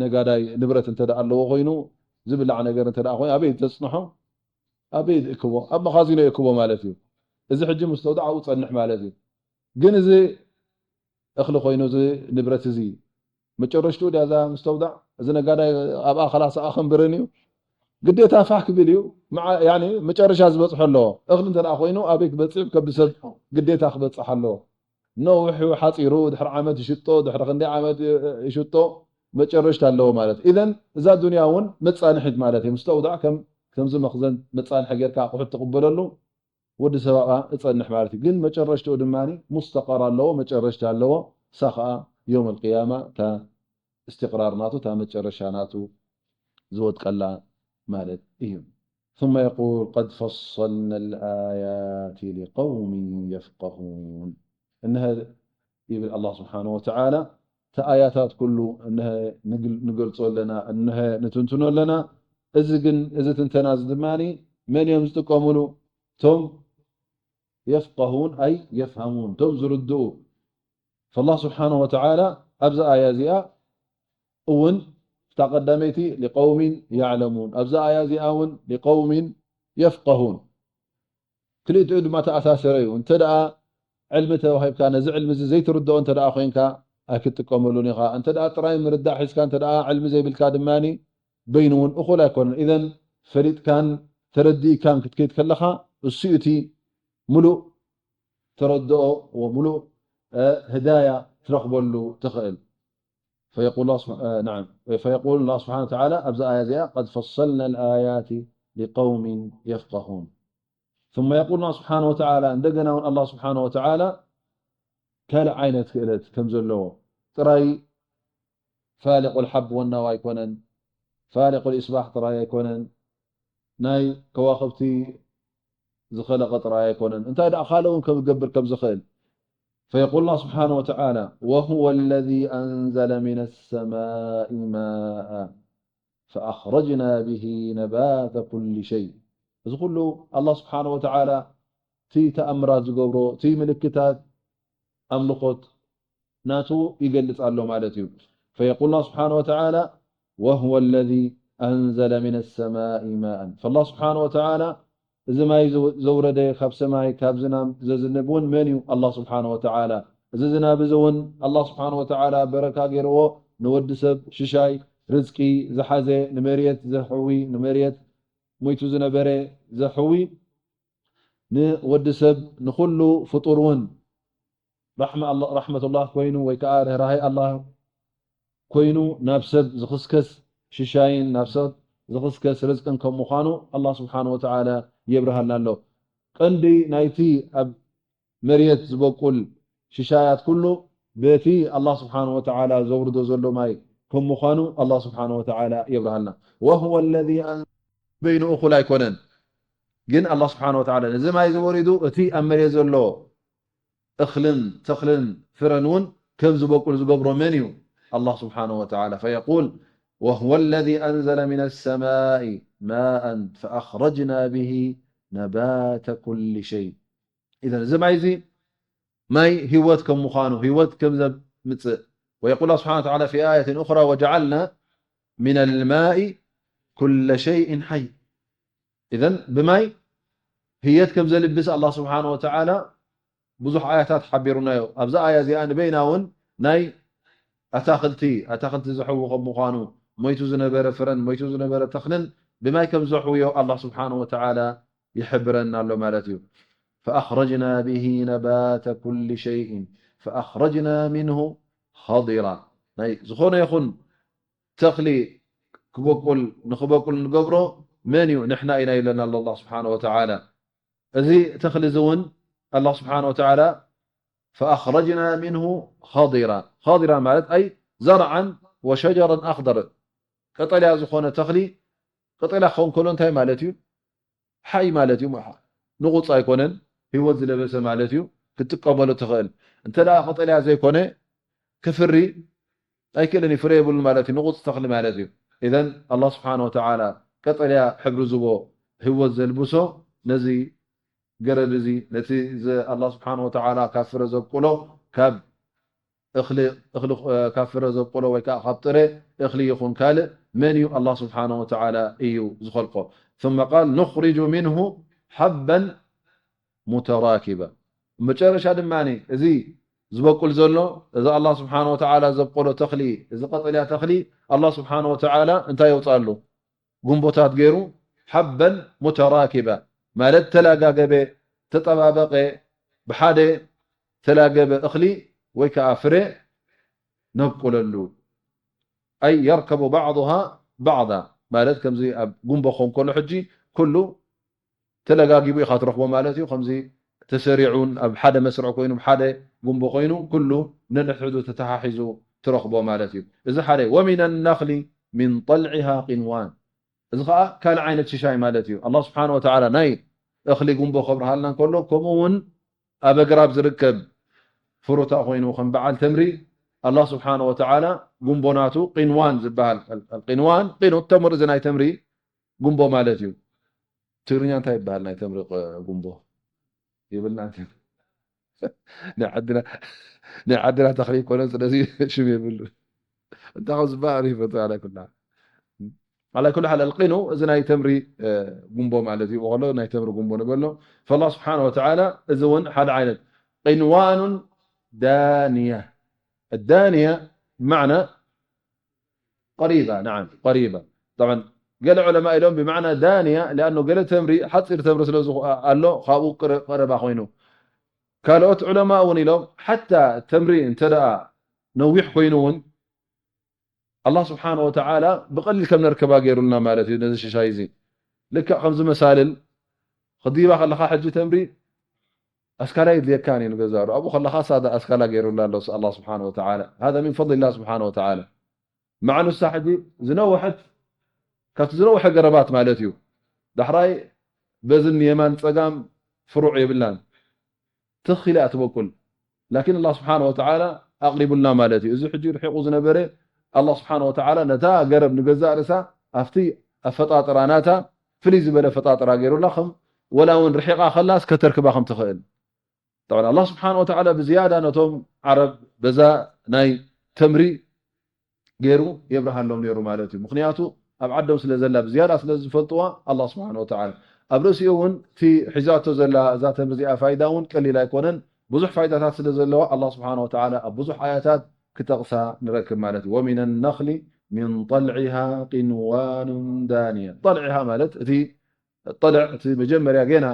ነጋዳይ ንብረት እንተ ደኣ ኣለዎ ኮይኑ፣ ዝብላዕ ነገር እንተ ደኣ ኮይኑ፣ ኣበይ ዘጽንሖ? ኣበይ ይእክቦ? ኣብ መኻዚኖ ይእክቦ ማለት እዩ። እዚ ሕጂ ሙስተውዳዕ ኣብኡ ጸንሕ ማለት እዩ። ግን እዚ እኽሊ ኮይኑ፣ እዚ ንብረት እዚ መጨረሽትኡ ድያ እዛ ሙስተውዳዕ? እዚ ነጋዳይ ኣብኣ ከላስ ኣኸንብርን እዩ። ግዴታ ፋሕ ክብል እዩ። መዓ-፣ ያኒ መጨረሻ ዝበጽሖ ኣለዎ። እኽሊ እንተ ደኣ ኮይኑ ኣበይ ክበጽሕ፣ ከብዲ ሰብ ግዴታ ክበጽሕ ኣለዎ። ነዊሕ እዩ ሓጺሩ፣ ድሕሪ ዓመት ይሽጦ፣ ድሕሪ ክንደይ ዓመት ይሽጦ፣ መጨረሽታ ኣለዎ ማለት እዩ። ኢዘን እዛ ዱንያ እውን መጻንሒት ማለት እዩ። ሙስተውዳዕ ከም፣ ከምዚ መኽዘን መጻንሒ ጌርካ ኣቑሑት ትቕበለሉ፣ ወዲ ሰብ ኣብኣ እጸንሕ ማለት እዩ። ግን መጨረሽትኡ ድማ ሙስተቐር ኣለዎ፣ መጨረሽታ ኣለዎ። እሳ ኸኣ የውም ኣልቅያማ እታ እስትቕራር ናቱ፣ እታ መጨረሻ ናቱ ዝወድቀላ ማለት እዩ። ثم يقول قد فصلنا الآيات لقوم يفقهون። እንሀ ይብል ኣላህ ስብሓነሁ ወተዓላ፣ እቲ ኣያታት ኩሉ እንሀ ንግል-፣ ንገልጾ ኣለና፣ እንሀ ንትንትኖ ኣለና። እዚ ግን፣ እዚ ትንተና እዚ ድማ መን እዮም ዝጥቀምሉ? እቶም የፍቀሁን፣ ኣይ የፍሃሙን፣ እቶም ዝርድኡ። ፈላህ ስብሓነሁ ወተዓላ ኣብዛ ኣያ እዚኣ እውን፣ እታ ቀዳመይቲ ሊቀውሚን ያዕለሙን፣ ኣብዛ ኣያ እዚኣ እውን ሊቀውሚን የፍቀሁን። ክልቲኡ ድማ ተኣሳሰረ እዩ። እንተ ደኣ ዕልሚ ተዋሂብካ፣ ነዚ ዕልሚ እዚ ዘይትርድኦ እንተ ደኣ ኮይንካ፣ ኣይክትጥቀመሉን ኢኻ። እንተ ደኣ ጥራይ ምርዳእ ሒዝካ፣ እንተ ደኣ ዕልሚ ዘይብልካ ድማ፣ በይኑ እውን እኹል ኣይኮነን። ኢዘን ፈሊጥካን ተረዲእካን ክትከይድ ከለኻ፣ እሱ እዩ እቲ ምሉእ ተረድኦ ወምሉእ፣ እ፣ ህዳያ ትረኽበሉ ትኽእል። فيقول الله سبحانه، نعم، فيقول الله سبحانه وتعالى، ኣብዛ ኣያ እዚኣ، قد فصلنا الآيات لقوم يفقهون. ثم يقول الله سبحانه وتعالى، እንደገና እውን ኣላህ ስብሓነሁ ወተዓላ ካልእ ዓይነት ክእለት ከም ዘለዎ፣ ጥራይ ፋሊቁል ሓብ ወናው ኣይኮነን፣ ፋሊቁል ኢስባሕ ጥራይ ኣይኮነን፣ ናይ ከዋኽብቲ ዝኸለቐ ጥራይ ኣይኮነን፣ እንታይ ደኣ ካልእ እውን ክገብር ከም ዝኽእል። فيقول الله سبحانه وتعالى، وهو الذي أنزل من السماء ماء فأخرجنا به نبات كل شيء። እዚ ኩሉ ኣላህ ስብሓነሁ ወተዓላ እቲ ተኣምራት ዝገብሮ፣ እቲ ምልክታት ኣምልኾት ናቱ ይገልጽ ኣሎ ማለት እዩ። فيقول الله سبحانه وتعالى، وهو الذي أنزل من السماء ماء። فالله سبحانه وتعالى እዚ ማይ ዘው-፣ ዘውረደ ካብ ሰማይ፣ ካብ ዝናም ዘዝንብ እውን መን እዩ? ኣላህ ስብሓነሁ ወተዓላ። እዚ ዝናብ እዚ እውን ኣላህ ስብሓነሁ ወተዓላ በረካ ገይርዎ፣ ንወዲ ሰብ ሽሻይ ርዝቂ ዝሓዘ፣ ንመሬት ዘሕዊ፣ ንመሬት ሞይቱ ዝነበረ ዘሕዊ፣ ንወዲ ሰብ፣ ንኹሉ ፍጡር እውን ራሕመ ኣላ-፣ ራሕመቱላህ ኮይኑ ወይ ከዓ ርህራሄ ኣላህ ኮይኑ ናብ ሰብ ዝኽስከስ ሽሻይን ናብ ሰብ ዝኽስከስ ርዝቅን ከም ምዃኑ ኣላህ ስብሓነሁ ወተዓላ የብርሃልና ኣሎ። ቀንዲ ናይቲ ኣብ መሬት ዝበቁል ሽሻያት ኩሉ በቲ ኣላህ ስብሓነሁ ወተዓላ ዘውርዶ ዘሎ ማይ ከም ምዃኑ ኣላህ ስብሓነሁ ወተዓላ የብርሃልና። ወሁወ ለዚ ኣን-፣ በይኑ እኹል ኣይኮነን። ግን ኣላህ ስብሓነሁ ወተዓላ ነዚ ማይ እዚ ወሪዱ እቲ ኣብ መሬት ዘሎ እኽልን ተኽልን ፍረን እውን ከም ዝበቁል ዝገብሮ መን እዩ? ኣላህ ስብሓነሁ ወተዓላ። ፈየቁል፣ ወሁወ ለዚ ኣንዘለ ሚነ ሰማኢ ማኣን ፈኣኽረጅና ብሂ ነባተ ኩሊ ሸይ። ኢዘን እዚ ማይ እዚ ማይ ህይወት ከም ምዃኑ፣ ህይወት ከም ዘምጽእ፣ ወየቁል ስብሓነሁ ወተዓላ ፊ ኣየትን ኡኽራ፣ ወጀዓልና ሚነል ማኢ ኩለ ሸይእን ሓይ። ኢዘን ብማይ ህየት ከም ዘልብስ ኣላህ ስብሓነሁ ወተዓላ ብዙሕ ኣያታት ሓቢሩና እዩ። ኣብዛ ኣያ እዚኣ ንበይና እውን ናይ ኣታኽልቲ፣ ኣታኽልቲ ዘሕዊ ከም ምዃኑ፣ ሞይቱ ዝነበረ ፍረን ሞይቱ ዝነበረ ተኽልን ብማይ ከም ዘሕውዮ ኣላህ ስብሓነሁ ወተዓላ ይሕብረና ኣሎ ማለት እዩ። ፈኣኽረጅና ብሂ ነባተ ኩሊ ሸይእን ፈኣኽረጅና ሚንሁ ኸዲራ። ናይ ዝኾነ ይኹን ተኽሊ ክበቁል፣ ንኽበቁል ንገብሮ መን እዩ? ንሕና ኢና ኢለና ኣሎ ኣላህ ስብሓነሁ ወተዓላ። እዚ ተኽሊ እዚ እውን ኣላህ ስብሓነሁ ወተዓላ ፈኣኽረጅና ሚንሁ ኸዲራ። ኸዲራ ማለት ኣይ ዘርዓን ወሸጀረን ኣኽደር፣ ቀጠልያ ዝኾነ ተኽሊ፣ ቀጠልያ ክኸውን ከሎ እንታይ ማለት እዩ? ሓይ ማለት እዩ። ንቑጽ ኣይኮነን፣ ህይወት ዝለበሰ ማለት እዩ። ክትጥቀመሉ ትኽእል። እንተ ደኣ ቀጠልያ ዘይኮነ ክፍሪ ኣይክእልን እዩ፣ ፍረ የብሉን ማለት እዩ። ንቑጽ ተኽሊ ማለት እዩ። ኢዘን ኣላህ ስብሓነሁ ወተዓላ ቀጠልያ ሕብሪ ዝቦ ህይወት ዘልብሶ ነዚ ገረብ እዚ፣ ነቲ ዘ-፣ ኣላህ ስብሓነሁ ወተዓላ ካብ ፍረ ዘብቁሎ፣ ካብ እኽሊ፣ እኽሊ፣ እ፣ ካብ ፍረ ዘብቁሎ ወይ ከዓ ካብ ጥረ እኽሊ ይኹን ካልእ መን እዩ? ኣላህ ስብሓነሁ ወተዓላ እዩ ዝኸልቆ። ثم قال نخرج منه حبا متراكبا። መጨረሻ ድማ እዚ ዝበቁል ዘሎ፣ እዚ ኣላህ ስብሓን ወተዓላ ዘብቆሎ ተኽሊ፣ እዚ ቀጠልያ ተኽሊ ኣላህ ስብሓን ወተዓላ እንታይ የውፅኣሉ? ጉንቦታት ገይሩ፣ ሓበን ሙተራኪበ ማለት ተላጋገበ፣ ተጠባበቐ፣ ብሓደ ተላገበ እኽሊ ወይ ከዓ ፍረ ነብቁለሉ። ኣይ የርከቡ ባዕዱሃ ባዕዳ ማለት ከምዚ ኣብ ጉንቦ ክኸውን ከሎ ሕጂ ኩሉ ተለጋጊቡ ኢኻ ትረኽቦ ማለት እዩ። ከምዚ ተሰሪዑን ኣብ ሓደ መስርዕ ኮይኑ፣ ብሓደ ጉንቦ ኮይኑ ኩሉ ነንሕዱ ተተሓሒዙ ትረኽቦ ማለት እዩ። እዚ ሓደ። ወሚን ነኽሊ ሚን ጠልዒሃ ቂንዋን፣ እዚ ኸዓ ካልእ ዓይነት ሽሻይ ማለት እዩ። ኣላህ ስብሓን ወተዓላ ናይ እኽሊ ጉንቦ ከብርሃልና እንከሎ፣ ከምኡ እውን ኣብ ኣግራብ ዝርከብ ፍሩታ ኮይኑ ከም በዓል ተምሪ ኣላህ ስብሓን ወተዓላ ጉንቦ ናቱ ቂንዋን ዝበሃል፣ ቂንዋን ቂኑ ተምር፣ እዚ ናይ ተምሪ ጉንቦ ማለት እዩ። ትግርኛ እንታይ ይበሃል ናይ ተምሪ ቅ-፣ ጉንቦ? የብልና። ናይ ዓድና፣ ናይ ዓድና ተኽሊ ይኮነን፣ ስለዚ ሽም የብሉ። እንታይ ከም ዝበሃል ይፈቱ። ዓላ ኩላ፣ ዓላ ኩሉ ሓል ኣልቂኑ፣ እዚ ናይ ተምሪ፣ እ፣ ጉንቦ ማለት እዩ። ከሎ ናይ ተምሪ ጉንቦ ንበሎ። ፈላህ ስብሓን ወተዓላ፣ እዚ እውን ሓደ ዓይነት። ቂንዋኑን ዳንያ። ዳንያ ማዕና ቀሪባ፣ ነዓም፣ ቀሪባ። ጠብዓን፣ ገለ ዑለማ ኢሎም ብማዕና ዳንያ፣ ሊኣኑ ገለ ተምሪ፣ ሓፂር ተምሪ ስለ ዝኾ-፣ ኣሎ፣ ካብኡ ቅረ-፣ ቀረባ ኮይኑ። ካልኦት ዑለማ እውን ኢሎም፣ ሓታ ተምሪ እንተ ደኣ ነዊሕ ኮይኑ እውን፣ ኣላህ ስብሓን ወተዓላ ብቐሊል ከም ነርከባ ገይሩልና ማለት እዩ፣ ነዚ ሽሻይ እዚ። ልክዕ ከምዚ መሳልል፣ ክድይባ ከለኻ ሕጂ ተምሪ ኣስካላ የድልየካን እዩ ንገዛሩ። ኣብኡ ከለኻ ሳዳ ኣስካላ ገይሩላ ኣሎ ኣላህ ስብሓን ወተዓላ። ሃዛ ሚን ፈድሊላህ ስብሓን ወተዓላ። መዓ ንሳ ሕጂ ዝነውሐት፣ ካብቲ ዝነውሐ ገረባት ማለት እዩ። ዳሕራይ በዝን የማን ጸጋም ፍሩዕ የብላን። ትኽ ኢላ እያ ትበቁል። ላኪን ኣላህ ስብሓነ ወተዓላ ኣቕሪቡልና ማለት እዩ። እዚ ሕጂ ርሒቑ ዝነበረ ኣላህ ስብሓነ ወተዓላ ነታ ገረብ ንገዛእ ርእሳ ኣብቲ ኣፈጣጥራ ናታ ፍልይ ዝበለ ኣፈጣጥራ ገይሩላ፣ ከም ወላ እውን ርሒቓ ከላስ ከተርክባ ከም ትኽእል። ጠብዓን ኣላህ ስብሓነ ወተዓላ ብዝያዳ ነቶም ዓረብ በዛ ናይ ተምሪ ገይሩ የብርሃሎም ነይሩ ማለት እዩ። ምኽንያቱ ኣብ ዓዶም ስለ ዘላ ብዝያዳ ስለ ዝፈልጥዋ ኣላህ ስብሓነ ወተዓላ። ኣብ ርእሲኡ እውን እቲ ሒዛቶ ዘላ እዛ ተምሪ እዚኣ ፋይዳ እውን ቀሊል ኣይኮነን። ብዙሕ ፋይዳታት ስለ ዘለዋ ኣላህ ስብሓነ ወተዓላ ኣብ ብዙሕ ኣያታት ክጠቕሳ ንረክብ ማለት እዩ። ወሚነ ነኽሊ ሚን ጠልዒሃ ቂንዋኑን ዳንያ። ጠልዒሃ ማለት እቲ ጠልዕ፣ እቲ መጀመርያ ጌና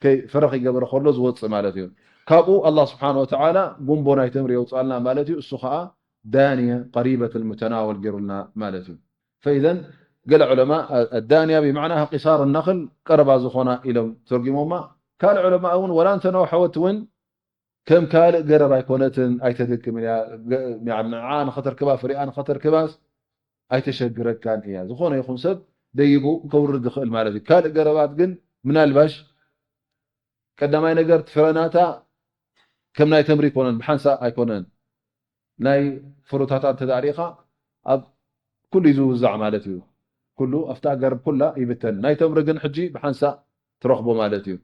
ከይ-፣ ፍረ ከይገበረ ከሎ ዝወፅእ ማለት እዩ። ካብኡ ኣላህ ስብሓነ ወተዓላ ጉንቦ ናይ ተምሪ የውፅኣልና ማለት እዩ። እሱ ኸዓ ዳንየ ቀሪበት ልሙተናወል ገይሩልና ማለት እዩ። ፈኢዘን ገለ ዑለማ ኣዳንያ ብማዕና ቂሳር ነኽል ቀረባ ዝኾና ኢሎም ተርጊሞማ። ካልእ ዑለማ እውን ወላ እንተነውሐወት እውን ከም ካልእ ገረብ ኣይኮነትን፣ ኣይተድክምን እያ። ገ-፣ ያኒ ንዓ ንኸተርክባ፣ ፍሪኣ ንኸተርክባስ ኣይተሸግረካን እያ። ዝኾነ ይኹን ሰብ ደይቡ ከውርድ ይኽእል ማለት እዩ። ካልእ ገረባት ግን ምናልባሽ ቀዳማይ ነገር እቲ ፍረ ናታ ከም ናይ ተምሪ ኣይኮነን፣ ብሓንሳእ ኣይኮነን። ናይ ፍሩታታ እንተ ደኣ ርኢኻ ኣብ ኩሉ እዩ ዝውዛዕ ማለት እዩ። ኩሉ ኣብታ ገረብ ኩላ ይብተን። ናይ ተምሪ ግን ሕጂ ብሓንሳእ ትረኽቦ ማለት እዩ።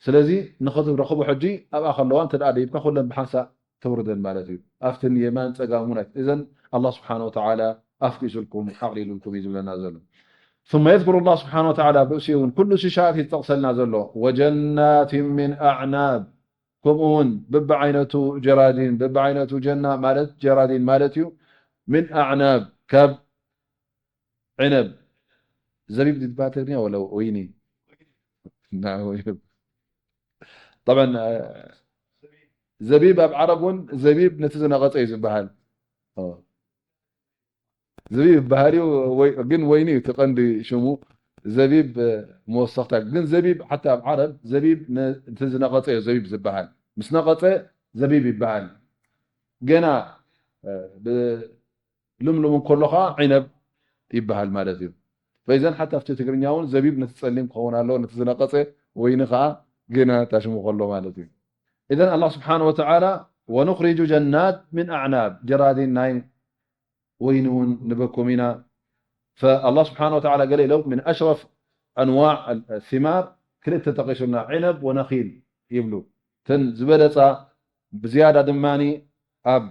ስለዚ ንኽትረኽቦ ሕጂ ኣብኣ ከለዋ እንተ ደኣ ደይብካ ኩለን ብሓንሳእ ተውርደን ማለት እዩ። ኣብትን የማን ጸጋም እውን ኣይት-፣ እዘን ኣላህ ስብሓነ ወተዓላ ኣፍቂሱልኩም፣ ኣቕሊሉልኩም እዩ ዝብለና ዘሎ። ثم يذكر الله سبحانه وتعالى ኣብ ርእሲኡ እውን ኩሉ ሽሻት እዩ ዝጠቕሰልና ዘሎ። وجنات من أعناب፣ ከምኡ እውን በብዓይነቱ ጀራዲን፣ በብዓይነቱ ጀና ማለት ጀራዲን ማለት እዩ። من أعناب፣ ካብ ዕነብ፣ ዘቢብ ዝበሃል ትግርኛ ወላ ወይኒ? ና-፣ ወይኒ። ጠብዓን፣ አ፣ ዘቢብ ኣብ ዓረብ እውን ዘቢብ ነቲ ዝነቐጸ እዩ ዝበሃል። ኦ። ዘቢብ ባህሪኡ ወይ-፣ ግን ወይኒ እዩ እቲ ቀንዲ ሽሙ። ዘቢብ፣ እ፣ መወሰኽታ። ግን ዘቢብ ሓታ ኣብ ዓረብ ዘቢብ ነ-፣ ነቲ ዝነቐጸ እዩ ዘቢብ ዝበሃል። ምስ ነቐጸ ዘቢብ ይበሃል። ገና፣ እ፣ ብ-፣ ልምሉም እንከሎ ኸዓ ዒነብ ይበሃል ማለት እዩ። ፈኢዘን ሓታ ኣብቲ ትግርኛ እውን ዘቢብ ነቲ ጸሊም ክኸውን ኣለዎ፣ ነቲ ዝነቐጸ፣ ወይኒ ኸዓ ገና ታሽሙ ከሎ ማለት እዩ። ኢዘን ኣላህ ስብሓነ ወተዓላ ወኑኽሪጁ ጀናት ሚን ኣዕናብ፣ ጀራዲን ናይ ወይኒ እውን ንበኩም ኢና። ፈኣላህ ስብሓነ ወተዓላ ገለ ኢሎም ምን ኣሽረፍ ኣንዋዕ ኣል-፣ ሲማር ክልተ ጠቒሱልና፣ ዒነብ ወነኺል ይብሉ። እተን ዝበለጻ ብዝያዳ ድማኒ ኣብ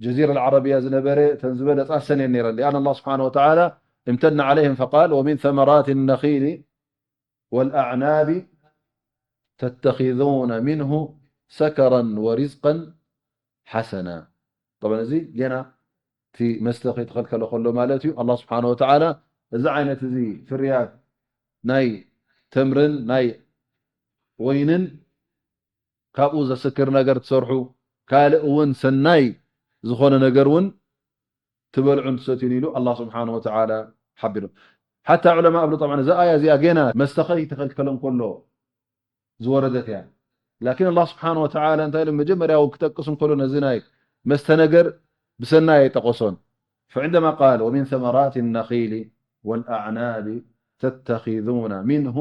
ጀዚራ ኣልዓረብያ ዝነበረ እተን ዝበለጻ ሰን እየን ነይረን። ሊኣን ኣላህ ስብሓነ ወተዓላ እምተነ ዓለይህም ፈቃል ወሚን ተመራት ነኺሊ ወልኣዕናቢ ተተኺዙነ ሚንሁ ሰከረን ወሪዝቀን ሓሰና። ጠብዓን እዚ ገና እቲ መስተ ከይተኸልከለ ከሎ ማለት እዩ። ኣላህ ስብሓነ ወተዓላ እዚ ዓይነት እዚ ፍርያት ናይ ተምርን ናይ ወይንን ካብኡ ዘስክር ነገር ትሰርሑ፣ ካልእ እውን ሰናይ ዝኾነ ነገር እውን ትበልዑን ትሰትዩን ኢሉ ኣላህ ስብሓነ ወተዓላ ሓቢሩ። ሓታ ዑለማ እብሉ፣ ጠብዓን እዛ ኣያ እዚኣ ገና መስተ ከይተኸልከለ እንከሎ ዝወረደት እያ። ላኪን ኣላህ ስብሓነ ወተዓላ እንታይ ኢሉ መጀመርያ እውን ክጠቅስ እንከሎ ነዚ ናይ መስተ ነገር ብሰናይ ኣይጠቐሶን። فعندما قال ومن ثمرات النخيل والأعناب تتخذون منه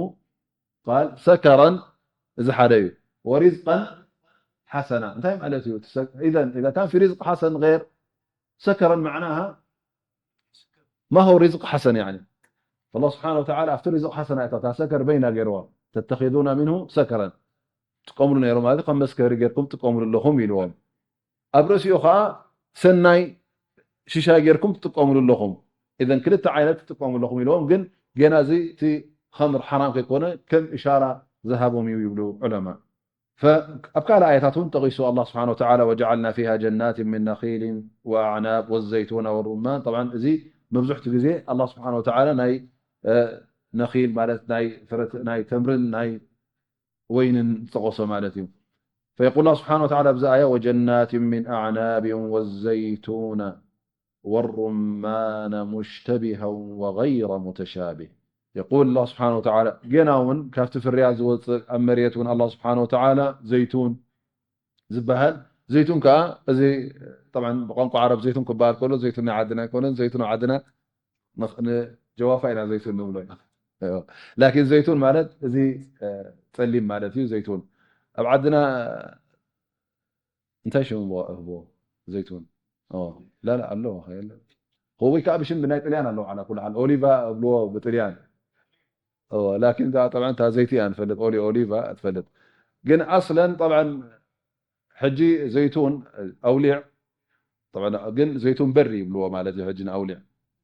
قال سكرا، እዚ ሓደ እዩ። ورزقا حسنا እንታይ ማለት እዩ? إذا إذا كان في رزق حسن غير سكرا معناها ما هو رزق حسن يعني؟ فالله سبحانه وتعالى ኣብቲ ርዝቕ ሓሰና እታ ሰከር በይና ገይርዋ። تتخذون منه سكرا ትጥቀምሉ ነይሩ ማለት ከም መስከሪ ገይርኩም ትጥቀምሉ ኣለኹም ኢልዎም። ኣብ ርእሲኡ ከዓ ሰናይ ሽሻይ ገይርኩም ትጥቀምሉ ኣለኹም። إذا ክልተ ዓይነት ትጥቀሙ ኣለኹም ኢልዎም። ግን ገና እዚ እቲ ኸምር ሓራም ከይኮነ ከም እሻራ ዝሃቦም እዩ ይብሉ ዑለማ። ኣብ ካልእ ኣያታት እውን ጠቒሱ ኣላህ ስብሓነ ወተዓላ وجعلنا فيها جنات من نخيل وأعناب والزيتون والرمان። ጠብዓን እዚ መብዝሕቱ ግዜ ኣላህ ስብሓነ ወተዓላ ናይ ነኺል ማለት ናይ ፍረ ናይ ተምርን ናይ ወይንን ዝጠቐሶ ማለት እዩ። فيقول الله سبحانه وتعالى ኣብዚ ኣያ وجنات من أعناب والزيتون والرمان مشتبها وغير متشابه. يقول الله سبحانه وتعالى ገና እውን ካብቲ ፍርያት ዝወፅእ ኣብ መሬት እውን ኣላህ ስብሓነ ወተዓላ ዘይቱን ዝበሃል ዘይቱን ከዓ እዚ ጠብዓን ብቋንቋ ዓረብ ዘይቱን ክበሃል ከሎ ዘይቱን ናይ ዓድና ኣይኮነን። ዘይቱን ኣብ ዓድና ንኽ- ንጀዋፋ ኢና ዘይቱን ንብሎ ኢና። ላኪን ዘይቱን ማለት እዚ እ፣ ፀሊም ማለት እዩ። ዘይቱን ኣብ ዓድና እንታይ ሽም እሞ እህቦ ዘይቱን ላላ ኣሎ የለ ወይ ከዓ ብሽም ብናይ ጥልያን ኣለዎ። ዓላ ኩሉ ሓል ኦሊቫ እብልዎ ብጥልያን። ላኪን እዛ ጠብዓን እታ ዘይቲ እያ ንፈልጥ ኦሊ ኦሊቫ ትፈልጥ። ግን ኣስለን ጠብዓን ሕጂ ዘይቱን ኣውሊዕ ግን ዘይቱን በሪ ይብልዎ ማለት እዩ። ሕጂ ንኣውሊዕ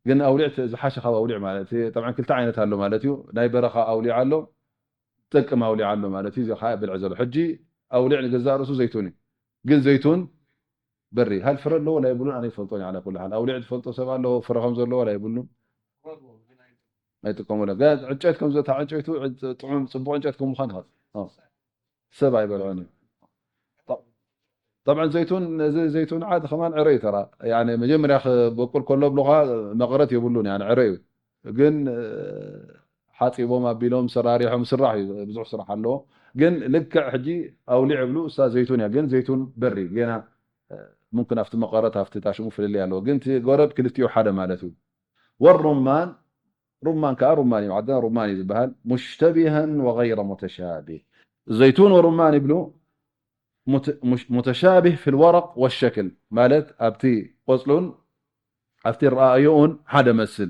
ግን ኣውሊዕ ዝሓሸ ካብ ኣውሊዕ ማለት ጠብዓን ክልተ ዓይነት ኣሎ ማለት እዩ። ናይ በረኻ ኣውሊዕ ኣሎ፣ ጠቅም ኣውሊዕ ኣሎ ማለት እዩ። እዚ ከዓ ብልዒ ዘሎ ሕጂ ኣውሊዕ ንገዛእ ርእሱ ዘይቱን እዩ። ግን ዘይቱን በሪ ሃል ፍረ ኣለዎ ላ ይብሉን ኣነ ይፈልጦን። ዓላ ኩሉ ሓል ኣውሊዕ ዝፈልጦ ሰብ ኣለዎ ፍረ ከም ዘለዎ ላ ይብሉን ኣይጥቀሙሉ። ዕንጨት ከም ዘታ ዕንጨቱ ጥዑም ፅቡቅ ዕንጨት ከም ምኳን ይኸ ሰብ ኣይበልዖን እዩ። ጠብዓን ዘይቱን እዚ ዘይቱን ዓዲ ከማን ዕረ እዩ ተራ። ያኒ መጀመርያ ክበቁል ከሎ ብሎኻ መቐረት የብሉን። ያኒ ዕረ እዩ ግን ሓፂቦም ኣቢሎም ሰራሪሖም ስራሕ እዩ። ብዙሕ ስራሕ ኣለዎ። ግን ልክዕ ሕጂ ኣውሊዕ እብሉ እሳ ዘይቱን እያ። ግን ዘይቱን በሪ ገና ሙምክን ኣብቲ መቐረት ኣብቲ ታሽሙ ፍልልይ ኣለዎ። ግን እቲ ጎረብ ክልቲኡ ሓደ ማለት እዩ። ወሩማን ሩማን ከዓ ሩማን እዩ። ዓድና ሩማን እዩ ዝበሃል። ሙሽተቢሃን ወገይረ ሙተሻቢህ ዘይቱን ወሩማን ይብሉ። ሙተሻቢህ ፊ ልወረቅ ወሸክል ማለት ኣብቲ ቆፅሉን ኣብቲ ረኣዮኡን ሓደ መስል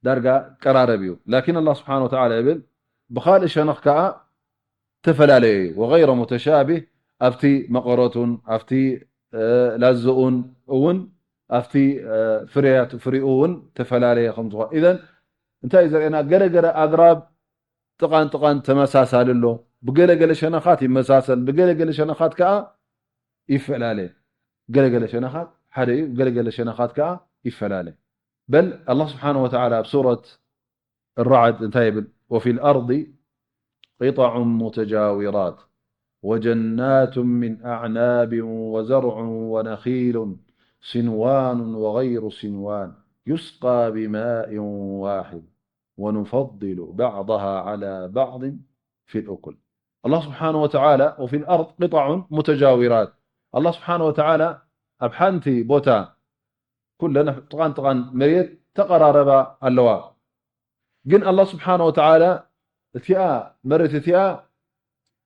ዳርጋ ቀራረብ እዩ። ላኪን ኣላህ ስብሓን ወተዓላ ይብል ብኻልእ ሸነኽ ከዓ ተፈላለየ እዩ። ወገይረ ሙተሻቢህ ኣብቲ መቐረቱን ኣብቲ ላዘኡን እውን ኣብቲ ፍርያት ፍሪኡ እውን ተፈላለየ ከም ዝኾነ ኢዘን እንታይ እዩ ዘርእና? ገለገለ ኣግራብ ጥቓን ጥቓን ተመሳሳሊ ኣሎ። ብገለገለ ሸነኻት ይመሳሰል፣ ብገለገለ ሸነኻት ከዓ ይፈላለ። ገለገለ ሸነኻት ሓደ እዩ፣ ገለገለ ሸነኻት ከዓ ይፈላለ። በል ኣላህ ስብሓነሁ ወተዓላ ኣብ ሱረት ራዕድ እንታይ ይብል? وفي الأرض قطع متجاورات وجنات من أعناب وزرع ونخيل صنوان وغير صنوان يسقى بماء واحد ونفضل بعضها على بعض في الأكل. ኣላህ ስብሓነሁ ወተዓላ وفي الأرض قطع متجاورات ኣላህ ስብሓነሁ ወተዓላ ኣብ ሓንቲ ቦታ ኩለን ጥቓን ጥቓን መሬት ተቐራረባ ኣለዋ። ግን ኣላህ ስብሓነሁ ወተዓላ እቲኣ መሬት እቲኣ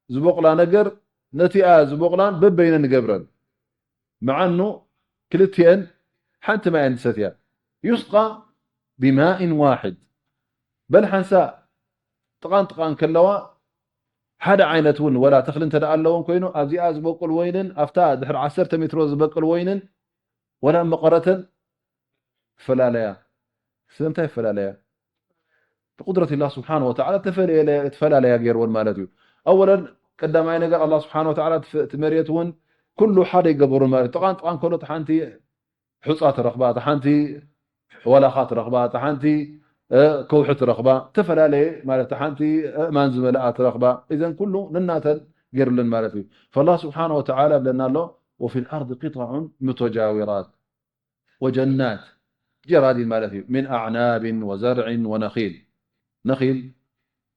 ዝበቑላ ነገር ነቲኣ ዝበቑላን በበይነን ይገብረን። መዓኑ ክልቲኤን ሓንቲ ማይ እየን ዝሰትያ። يسقى بماء واحد በል ሓንሳ ጥቓን ጥቓን ከለዋ ሓደ ዓይነት እውን ወላ ተኽሊ እንተ ደኣ ኣለውን ኮይኑ ኣብዚኣ ዝበቁል ወይንን ኣብታ ድሕሪ ዓሰርተ ሜትሮ ዝበቅል ወይንን ወላ መቐረተን ይፈላለያ። ስለምንታይ ይፈላለያ? ብቁድረት ላህ ስብሓን ወተዓላ ተፈላለያ ገይርወን ማለት እዩ። ኣወለን ቀዳማይ ነገር ኣላህ ስብሓን ወተዓላ እቲ መሬት እውን ኩሉ ሓደ ይገብሩ ማለት እዩ። ጥቓን ጥቓን ከሎ፣ እቲ ሓንቲ ሑጻ ትረኽባ፣ እቲ ሓንቲ ወላኻ ትረኽባ፣ እቲ ሓንቲ፣ እ፣ ከውሒ ትረኽባ፣ ዝተፈላለየ ማለት፣ እቲ ሓንቲ ኣእማን ዝመልኣ ትረኽባ። እዘን ኩሉ ነናተን ገይሩለን ማለት እዩ። ፈላህ ስብሓነ ወተዓላ ብለና ኣሎ፣ "ወፊል ኣርድ ቂጣዑን ሙተጃዊራት ወጀናት ጀራዲን" ማለት እዩ። "ሚን ኣዕናብን ወዘርዕን ወነኺል።" ነኺል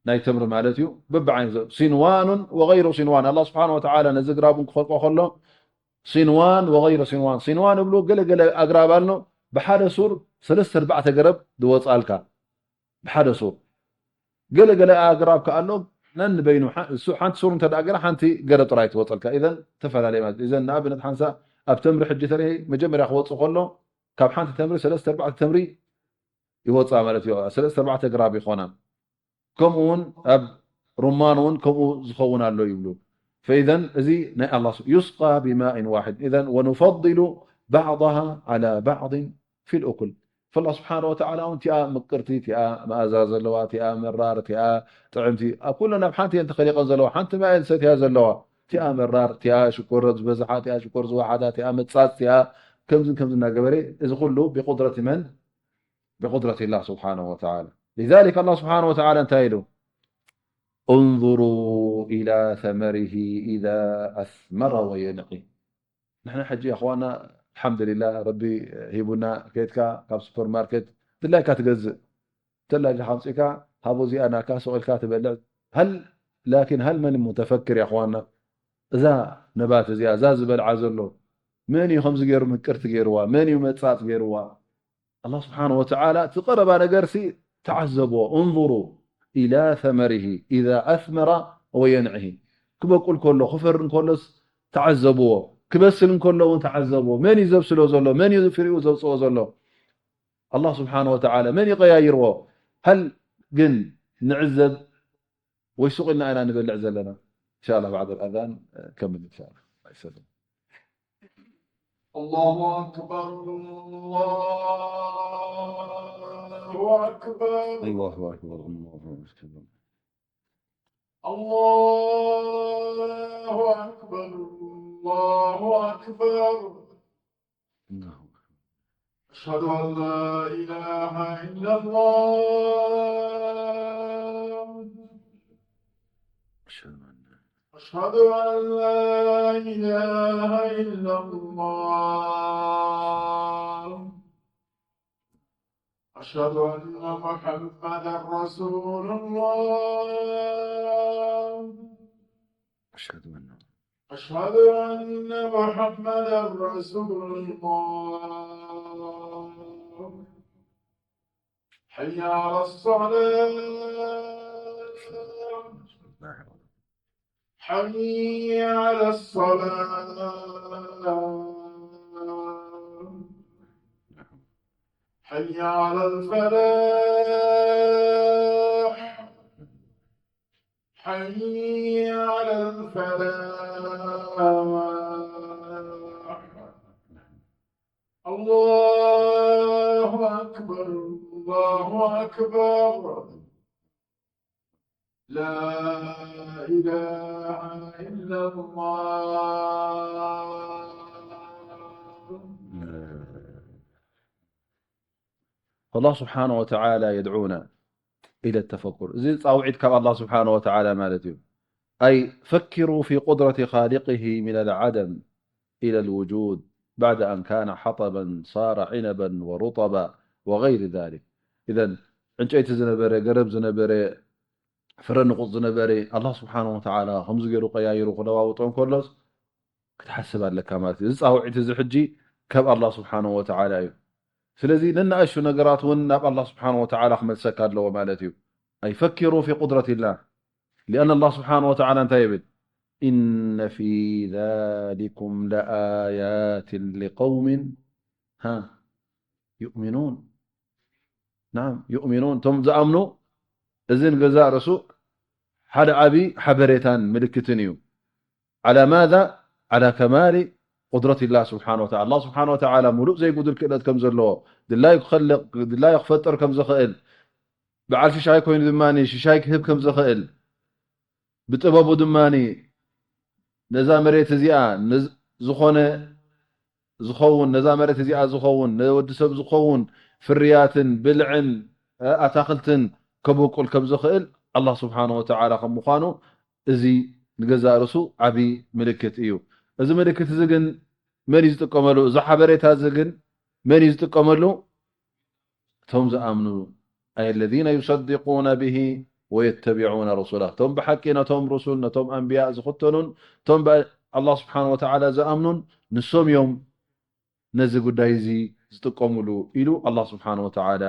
ናይ ተምሪ ማለት እዩ። በብዓይነቱ፣ ሲንዋኑን ወገይሩ ሲንዋን። ኣላህ ስብሓነ ወተዓላ ነዚ ግራቡን ክኸልቆ ከሎ፣ ሲንዋን ወገይሩ ሲንዋን። ሲንዋን እብሉ ገለ ገለ ኣግራብ ኣሎ፣ ብሓደ ሱር ሰለስተ ኣርባዕተ ገረብ ዝወጻልካ። ብሓደ ሱር። ገለ ገለ ኣግራብ ከኣ ኣሎ፣ ነንበይኑ፣ ሓ-፣ እሱ ሓንቲ ሱር እንተ ደኣ ገይራ፣ ሓንቲ ገረብ ጥራይ ትወጸልካ። ኢዘን፣ ተፈላለየ ማለት። ኢዘን፣ ንኣብነት፣ ሓንሳእ ኣብ ተምሪ ሕጂ ተርኢ፣ መጀመርያ ክወጽእ ከሎ፣ ካብ ሓንቲ ተምሪ ሰለስተ ኣርባዕተ ተምሪ ይወጻ ማለት እዩ። ሰለስተ ኣርባዕተ ግራብ ይኾና። ከምኡ እውን ኣብ ሩማን እውን ከምኡ ዝኸውን ኣሎ ይብሉ። ፈኢዘን፣ እዚ ናይ ኣላህ ስብ-፣ "ዩስቃ ቢማኢን ዋሒድ። ኢዘን፣ ወኑፈድሉ ባዕዳሃ ዓላ ባዕድን ፊል ኡኩል." ፈላህ ስብሓነ ወተዓላ እውን እቲኣ ምቅርቲ፣ እቲኣ መኣዛ ዘለዋ፣ እቲኣ መራር፣ እቲኣ ጥዕምቲ፣ ኣብ ኩለን ኣብ ሓንቲ እየን ተኸሊቐን ዘለዋ። ሓንቲ ማይ እየን ዝሰትያ ዘለዋ። እቲኣ መራር፣ እቲኣ ሽኮር ዝበዝሓ፣ እቲኣ ሽኮር ዝወሓዳ፣ እቲኣ መጻጽ፣ እቲኣ ከምዚ ከምዚ እናገበረ፣ እዚ ኩሉ ብቁድረት መን? ብቁድረት ላህ ስብሓነሁ ወተዓላ። ሊዛሊክ ኣላህ ስብሓነሁ ወተዓላ እንታይ ኢሉ? "እንዙሩ ኢላ ሰመሪሂ ኢዛ ኣስመረ ወየንዒ።" ንሕና ሕጂ ኣኽዋና፣ ኣልሓምዱሊላህ፣ ረቢ ሂቡና፣ ከይድካ ካብ ሱፐርማርኬት ድላይካ ትገዝእ። ተላጊኻ ኣምጺእካ፣ ሃቦ እዚኣ ናካ፣ ስቕ ኢልካ ትበልዕ። ሃል፣ ላኪን ሃል መን ሙተፈክር፣ ኣኽዋና? እዛ ነባት እዚኣ፣ እዛ ዝበልዓ ዘሎ፣ መን እዩ ከምዚ ገይሩ ምቅርቲ ገይርዋ? መን እዩ መጻጽ ገይርዋ? ኣላህ ስብሓነሁ ወተዓላ እቲ ቀረባ ነገርሲ ተዓዘብዎ። "እንዙሩ ኢላ ሰመሪሂ ኢዛ ኣስመራ ወየንዒሂ።" ክበቁል ከሎ፣ ክፈሪ እንከሎስ ተዓዘብዎ። ክበስል እንከሎ እውን ተዓዘብዎ። መን እዩ ዘብስሎ ዘሎ? መን እዩ ፍሪኡ ዘውፅኦ ዘሎ? ኣላህ ስብሓነሁ ወተዓላ። መን እዩ ቀያይርዎ? ሃል ግን ንዕዘብ ወይ ሱቕ ኢልና ኢና ንበልዕ ዘለና? ኢንሻላህ ባዕድ ኣልኣዛን፣ እ፣ ከብል ኢንሻላህ። ኣይሰልን። الله أكبر، الله أكبر. الله أكبر، الله أكبر. الله أكبر، الله أكبر. الله أكبر. أشهد أن لا إله إلا الله. أشهد أن لا أشهد أن لا إله إلا الله. أشهد أن محمدا رسول الله. أشهد أن أشهد أن محمدا رسول الله. حي على الصلاة. حي على الصلاة. حي على الفلاح. حي على الفلاح. الله أكبر، الله أكبر. لا إله إلا الله. فالله سبحانه وتعالى يدعونا إلى التفكر. እዚ ጻውዒት ካብ ኣላህ ስብሓነ ወተዓላ ማለት እዩ። أي فكروا في قدرة خالقه من العدم إلى الوجود بعد أن كان حطبا صار عنبا ورطبا وغير ذلك. إذن ዕንጨይቲ ዝነበረ፣ ገረብ ዝነበረ፣ ፍረ ንቑጽ ዝነበረ፣ ኣላህ ስብሓነ ወተዓላ ከምዚ ገይሩ ቀያይሩ ክለዋውጦ እንከሎስ ክትሓስብ ኣለካ ማለት እዩ። እዚ ጻውዒት እዚ ሕጂ ካብ ኣላህ ስብሓነ ወተዓላ እዩ። ስለዚ ነናእሹ ነገራት እውን ናብ ኣላህ ስብሓነ ወተዓላ ክመልሰካ ኣለዎ ማለት እዩ። أي فكروا في قدرة الله. لأن الله سبحانه وتعالى እንታይ ይብል? إن في ذلكم لآيات لقوم ها يؤمنون. نعم، يؤمنون. እቶም ዝኣምኑ፣ እዚ ንገዛእ ርእሱ ሓደ ዓቢ ሓበሬታን ምልክትን እዩ። على ماذا؟ على كمال قدرة الله سبحانه وتعالى. ኣላህ ስብሓነ ወተዓላ ሙሉእ ዘይጉድል ክእለት ከም ዘለዎ፣ ድላዩ ክኸልቕ፣ ድላዩ ክፈጥር ከም ዝኽእል፣ በዓል ሽሻይ ኮይኑ ድማ ሽሻይ ክህብ ከም ዝኽእል፣ ብጥበቡ ድማ ነዛ መሬት እዚኣ፣ ነዝ-፣ ዝኾነ ዝኸውን፣ ነዛ መሬት እዚኣ ዝኸውን፣ ንወዲ ሰብ ዝኸውን ፍርያትን ብልዕን፣ እ፣ ኣታኽልትን ከበቁል ከም ዝኽእል ኣላህ ስብሓነሁ ወተዓላ ከም ምዃኑ፣ እዚ ንገዛእ ርእሱ ዓቢ ምልክት እዩ። እዚ ምልክት እዚ ግን መን እዩ ዝጥቀመሉ? እዚ ሓበሬታ እዚ ግን መን እዩ ዝጥቀመሉ? እቶም ዝኣምኑ፣ أي الذين يصدقون به ويتبعون رسله፣ እቶም ብሓቂ ነቶም ሩሱል፣ ነቶም ኣንብያ ዝኽተሉን እቶም ብኣላህ ስብሓነሁ ወተዓላ ዝኣምኑን፣ ንሶም እዮም ነዚ ጉዳይ እዚ ዝጥቀምሉ ኢሉ ኣላህ ስብሓነሁ ወተዓላ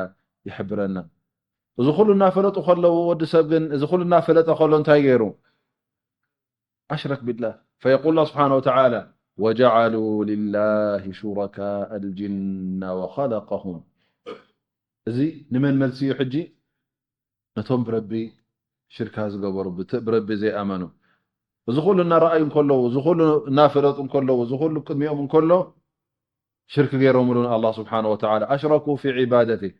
ይሕብረና። እዚ ኩሉ እናፈለጡ ከለዉ፣ ወዲ ሰብ ግን እዚ ኩሉ እናፈለጠ ከሎ እንታይ ገይሩ? أشرك بالله. فيقول الله سبحانه وتعالى: وجعلوا لله شركاء الجن وخلقهم. እዚ ንመን መልሲ እዩ ሕጂ? ነቶም ብረቢ ሽርካ ዝገበሩ፣ ብት-፣ ብረቢ ዘይኣመኑ። እዚ ኩሉ እናረኣዩ እንከለዉ፣ እዚ ኩሉ እናፈለጡ እንከለዉ፣ እዚ ኩሉ ቅድሚኦም እንከሎ ሽርክ ገይሮምሉ ንኣላህ ስብሓነ ወተዓላ። أشركوا في عبادته።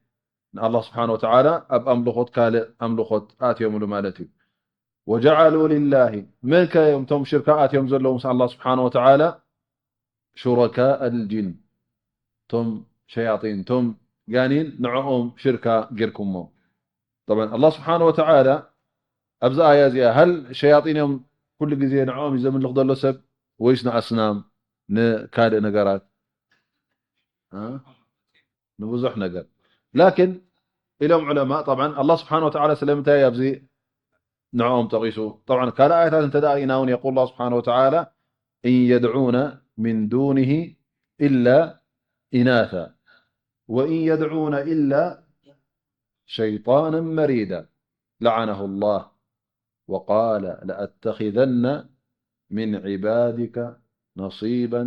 ንኣላህ ስብሓነ ወተዓላ ኣብ ኣምልኾት ካልእ ኣምልኾት ኣትዮምሉ ማለት እዩ። وجعلوا لله، መን ከ እዮም እቶም ሽርካ ኣትዮም ዘለዉ ምስ ኣላህ ስብሓነ ወተዓላ? شركاء الجن، እቶም ሸያጢን፣ እቶም ጋኒን ንዕኦም ሽርካ ጌርኩሞ። طبعا ኣላህ ስብሓነ ወተዓላ ኣብዚ ኣያ እዚኣ፣ هل ሸያጢን እዮም ኩሉ ግዜ ንዕኦም እዩ ዘምልኽ ዘሎ ሰብ ወይስ ንኣስናም፣ ንካልእ ነገራት? እ? ንብዙሕ ነገር። ላኪን ኢሎም ዑለማ፣ طبعا ኣላህ ስብሓነ ወተዓላ ስለምንታይ ኣብዚ ንዕኦም ጠቒሱ? طبعا ካልእ ኣያታት እንተ ደኣ ርኢና እውን የቁል ኣላህ ስብሓነ ወተዓላ: إن يدعون من دونه إلا إناثا وإن يدعون إلا شيطانا مريدا لعنه الله وقال لأتخذن من عبادك نصيبا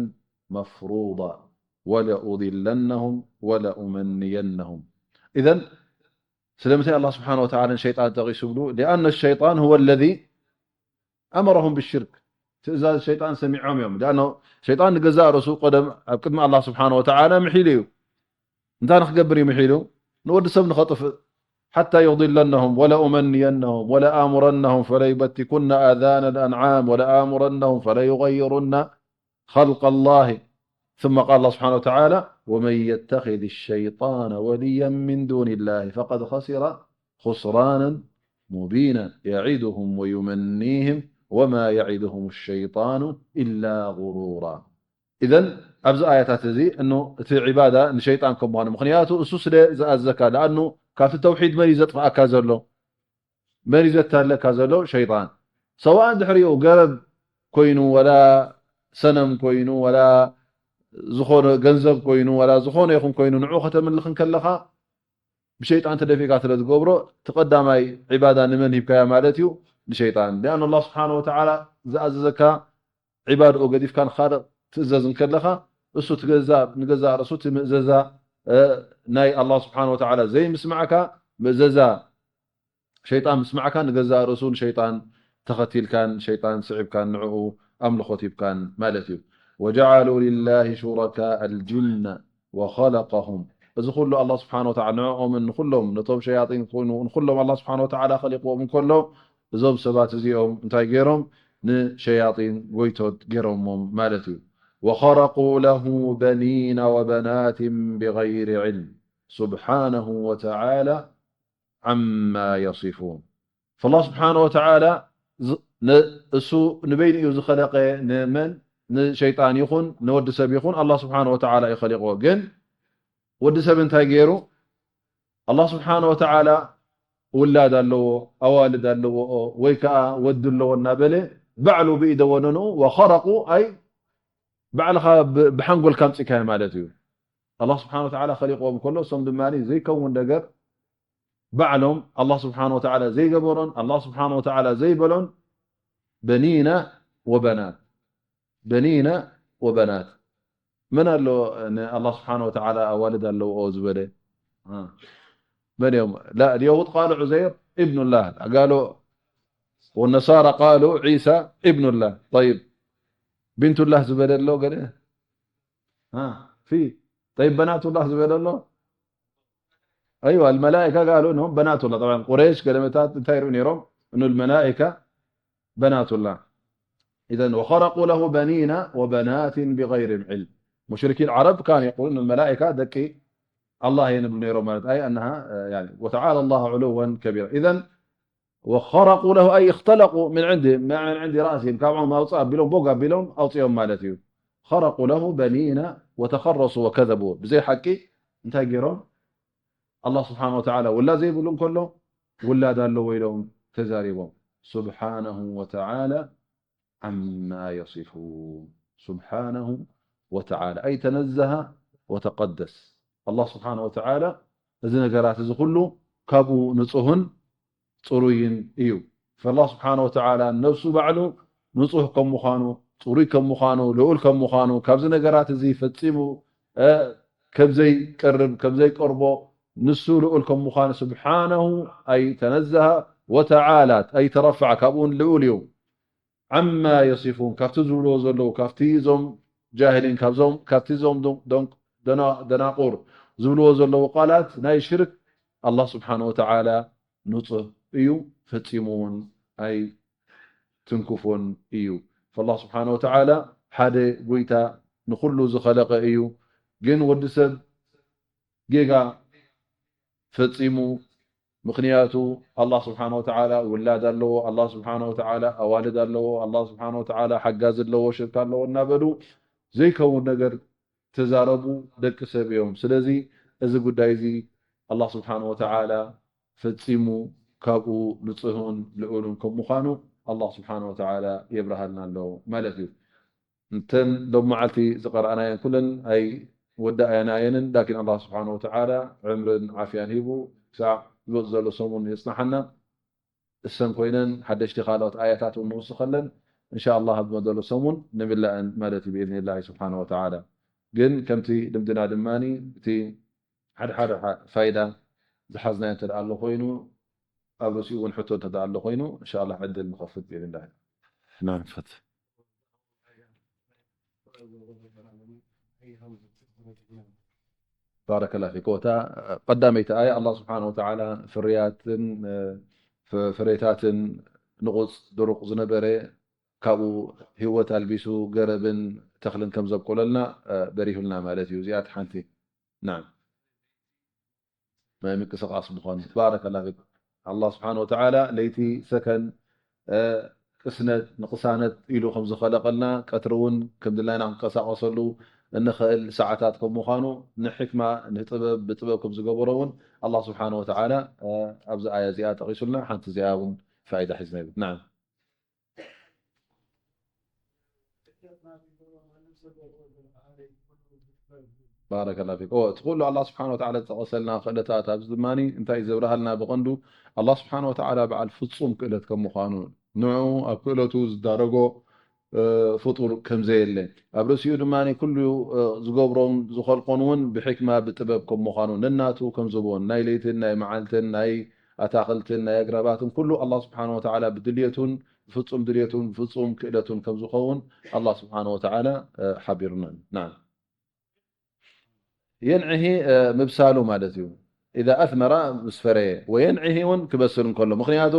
مفروضا ولأضلنهم ولأمنينهم. إذن ስለምንታይ ኣላህ ስብሓነ ወተዓላ ንሸይጣን ጠቒሱ ብሉ? لأن الشيطان هو الذي أمرهم بالشرك. ትእዛዝ ሸይጣን ሰሚዖም እዮም። لأنه ሸይጣን ንገዛእ ርእሱ ቀደም ኣብ ቅድሚ ኣላህ ስብሓነ ወተዓላ ምሒሉ እዩ። እንታይ ንክገብር እዩ ምሒሉ? ንወዲ ሰብ ንኸጥፍእ። حتى يضلنهم ولأمنينهم ولآمرنهم فليبتكن آذان الأنعام ولآمرنهم فليغيرن خلق الله. ثم قال الله سبحانه وتعالى: ومن يتخذ الشيطان وليا من دون الله فقد خسر خسرانا مبينا يعدهم ويمنيهم وما يعدهم الشيطان إلا غرورا. إذن ኣብዚ ኣያታት እዚ እኖ እቲ ዒባዳ ንሸይጣን ከም ምዃኑ፣ ምኽንያቱ እሱ ስለ ዝኣዘካ። لأنه ካብቲ ተውሒድ መን እዩ ዘጥፍኣካ ዘሎ? መን እዩ ዘታለካ ዘሎ? ሸይጣን። ሰዋእ ድሕሪኡ ገረብ ኮይኑ፣ ወላ ሰነም ኮይኑ፣ ወላ ዝኾነ ገንዘብ ኮይኑ፣ ወላ ዝኾነ ይኹን ኮይኑ፣ ንዑ ከተምልኽ እንከለኻ፣ ብሸይጣን ተደፊእካ ስለ ዝገብሮ፣ እቲ ቀዳማይ ዒባዳ ንመን ሂብካያ ማለት እዩ? ንሸይጣን። لأن الله سبحانه وتعالى ዝኣዘዘካ ዒባድኡ ገዲፍካ ንኻልእ ትእዘዝ እንከለኻ፣ እሱ ትገዛእ፣ ንገዛእ ርእሱ እቲ ምእዘዛ፣ እ፣ ናይ ኣላህ ስብሓነ ወተዓላ ዘይምስማዕካ፣ ምእዘዛ ሸይጣን ምስማዕካ፣ ንገዛእ ርእሱ ንሸይጣን ተኸቲልካን፣ ሸይጣን ስዒብካን፣ ንዕኡ ኣምልኾት ሂብካን ማለት እዩ። وجعلوا لله شركاء الجن وخلقهم. እዚ ኩሉ ኣላህ ስብሓነ ወተዓላ ንዕኦምን ንኹሎም፣ ነቶም ሸያጢን ኮይኑ ንኹሎም ኣላህ ስብሓነ ወተዓላ ኸሊቕዎም እንከሎ፣ እዞም ሰባት እዚኦም እንታይ ገይሮም? ንሸያጢን ጎይቶት ገይሮሞም ማለት እዩ። وخرقوا له بنين وبنات بغير علم سبحانه وتعالى عما يصفون. فالله سبحانه وتعالى ዝ-፣ ን-፣ እሱ ንበይኑ እዩ ዝኸለቀ፣ ንመን? ንሸይጣን ይኹን ንወዲ ሰብ ይኹን ኣላህ ስብሓነ ወተዓላ እዩ ኸሊቕዎ። ግን ወዲ ሰብ እንታይ ገይሩ? ኣላህ ስብሓነ ወተዓላ ውላድ ኣለዎ፣ ኣዋልድ ኣለዎ፣ ወይ ከኣ ወዲ ኣለዎ እናበለ ባዕሉ ብኢደ ወነንኡ وخرقوا، ኣይ ባዕልኻ ብ-፣ ብሓንጎልካ ኣምጺእካዮ ማለት እዩ። ኣላህ ስብሓነ ወተዓላ ኸሊቕዎም ከሎ፣ እሶም ድማ ዘይከውን ነገር ባዕሎም ኣላህ ስብሓነ ወተዓላ ዘይገበሮን ኣላህ ስብሓነ ወተዓላ ዘይበሎን በኒና ወበናት፣ በኒና ወበናት። መን ኣሎ ንኣላህ ስብሓነ ወተዓላ ኣዋልድ ኣለውኦ ዝበለ? እ። መን እዮም? ላ፣ اليهود قالوا عزير ابن الله. قالوا والنصارى قالوا عيسى ابن الله. طيب، بنت الله ዝበለ ኣሎ ገለ? ها، في. طيب، بنات الله ዝበለ ኣሎ? أيوة، الملائكة قالوا إنهم بنات الله. طبعا ቁረይሽ ገለመታት እንታይ ይርእዩ ነይሮም? إنه الملائكة بنات الله. إذن وخرقوا له بنين وبنات بغير علم. مشركي العرب كانوا يقولون الملائكة ደቂ ኣላህ እዮም ይብሉ ነይሮም ማለት፣ أي أنها، يعني، وتعالى الله علوا كبيرا. إذن وخرقوا له أي اختلقوا من عندهم، من عند رأسهم، ካብ ዓቕሞም ኣውፅእ ኣቢሎም፣ ቦግ ኣቢሎም ኣውፅኦም ማለት እዩ። خرقوا له بنين وتخرصوا وكذبوا. ብዘይ ሓቂ እንታይ ገይሮም? ኣላህ ስብሓነ ወተዓላ ውላድ ዘይብሉ እንከሎ ውላድ ኣለዎ ኢሎም ተዛሪቦም። سبحانه وتعالى عما يصفون. سبحانه وتعالى، أي تنزه وتقدس. ኣላህ ስብሓነ ወተዓላ እዚ ነገራት እዚ ኩሉ ካብኡ ንጹህን ጽሩይን እዩ። ፈላህ ስብሓነ ወተዓላ ነብሱ ባዕሉ ንጹህ ከም ምዃኑ፣ ጽሩይ ከም ምዃኑ፣ ልኡል ከም ምዃኑ፣ ካብዚ ነገራት እዚ ፈጺሙ፣ እ፣ ከም ዘይቀርብ፣ ከም ዘይቀርቦ፣ ንሱ ልኡል ከም ምዃኑ ስብሓነሁ ኣይ ተነዘሀ ወተዓላ ኣይ ተረፈዐ፣ ካብኡ እውን ልኡል እዩ። ዓማ የሲፉን፣ ካብቲ ዝብልዎ ዘለዉ፣ ካብቲ እዞም ጃሂሊን፣ ካብዞም፣ ካብቲ እዞም ዶ-፣ ዶን-፣ ደና-፣ ደናቁር ዝብልዎ ዘለዉ ቃላት ናይ ሽርክ፣ ኣላህ ስብሓነ ወተዓላ ንጹህ እዩ፣ ፈጺሙ እውን ኣይትንክፎን እዩ። ፈላህ ስብሓነ ወተዓላ ሓደ ጎይታ ንኹሉ ዝኸለቐ እዩ። ግን ወዲ ሰብ ጌጋ ፈጺሙ። ምኽንያቱ ኣላህ ስብሓነ ወተዓላ ውላድ ኣለዎ፣ ኣላህ ስብሓነ ወተዓላ ኣዋልድ ኣለዎ፣ ኣላህ ስብሓነ ወተዓላ ሓጋዚ ኣለዎ፣ ሽርክ ኣለዎ እናበሉ ዘይከውን ነገር ተዛረቡ ደቂ ሰብ እዮም። ስለዚ እዚ ጉዳይ እዚ ኣላህ ስብሓነ ወተዓላ ፈጺሙ ካብኡ ንጹህን ልኡልን ከም ምዃኑ ኣላህ ስብሓነ ወተዓላ የብርሃልና ኣሎ ማለት እዩ። እተን ሎም መዓልቲ ዝቐረኣናየን ኩለን ኣይወዳእናየንን፣ ላኪን ኣላህ ስብሓነ ወተዓላ ዕምርን ዓፍያን ሂቡ ክሳዕ ዝመጽእ ዘሎ ሰሙን የጽንሓና። እሰን ኮይነን ሓደሽቲ ካልኦት ኣያታት እውን ንውስኸለን እንሻ ኣላህ ኣብ ዝመደሎ ሰሙን ንምለአን ማለት እዩ ብኢዝኒላሂ ስብሓነ ወተዓላ። ግን ከምቲ ልምድና ድማኒ እቲ ሓደ ሓደ ሓ-፣ ፋይዳ ዝሓዝናዮ እንተ ደኣ ኣሎ ኮይኑ ኣብ ርእሲኡ እውን ሕቶ እንተ ደኣ ኣሎ ኮይኑ እንሻ ኣላህ ዕድል ንኸፍት ብኢዝኒላሂ። ናም ፈት ባረከላ ፊክ። እታ ቀዳመይቲ ኣያ ኣላህ ስብሓነ ወተዓላ ፍርያትን፣ ፍ-፣ ፍሬታትን ንቑጽ ድሩቕ ዝነበረ ካብኡ ህይወት ኣልቢሱ ገረብን ተኽልን ከም ዘብቆለልና በሪሁልና ማለት እዩ። እዚኣ እቲ ሓንቲ። ናም ናይ ምንቅስቃስ ምዃኑ። ባረከላ ፊክ። ኣላህ ስብሓነ ወተዓላ ለይቲ ሰከን፣ እ፣ ቅስነት ንቅሳነት ኢሉ ከም ዝኸለቀልና፣ ቀትሪ እውን ከም ድላይና ክንቀሳቀሰሉ እንኽእል ሰዓታት ከም ምዃኑ፣ ንሕክማ፣ ንጥበብ፣ ብጥበብ ከም ዝገበሮ እውን ኣላህ ስብሓነ ወተዓላ፣ እ፣ ኣብዚ ኣያ እዚኣ ጠቂሱልና። ሓንቲ እዚኣ እውን ፋይዳ ሒዝና ይብል። ናም። ባረከላ ፊክ። ኦ፣ እቲ ኩሉ ኣላህ ስብሓነ ወተዓላ ዝጠቐሰልና ክእለታት፣ ኣብዚ ድማኒ እንታይ እዩ ዘብርሃልና? ብቐንዱ ኣላህ ስብሓነ ወተዓላ በዓል ፍጹም ክእለት ከም ምዃኑ፣ ንዕኡ ኣብ ክእለቱ ዝዳረጎ፣ እ፣ ፍጡር ከም ዘየለ፣ ኣብ ርእሲኡ ድማኒ ኩሉ፣ እ፣ ዝገብሮን ዝኸልቆን እውን ብሕክማ ብጥበብ ከም ምዃኑ፣ ነናቱ ከም ዝህቦን፣ ናይ ለይትን ናይ መዓልትን ናይ ኣታኽልትን ናይ ኣግራባትን ኩሉ ኣላህ ስብሓነ ወተዓላ ብድልየቱን ብፍጹም ድልየቱን ብፍጹም ክእለቱን ከም ዝኸውን ኣላህ ስብሓነ ወተዓላ፣ እ፣ ሓቢሩና። ናም። የንዕሂ፣ እ፣ ምብሳሉ ማለት እዩ። ኢዛ ኣስመረ፣ ምስ ፈረየ፣ ወየንዕሂ እውን ክበስል እንከሎ። ምኽንያቱ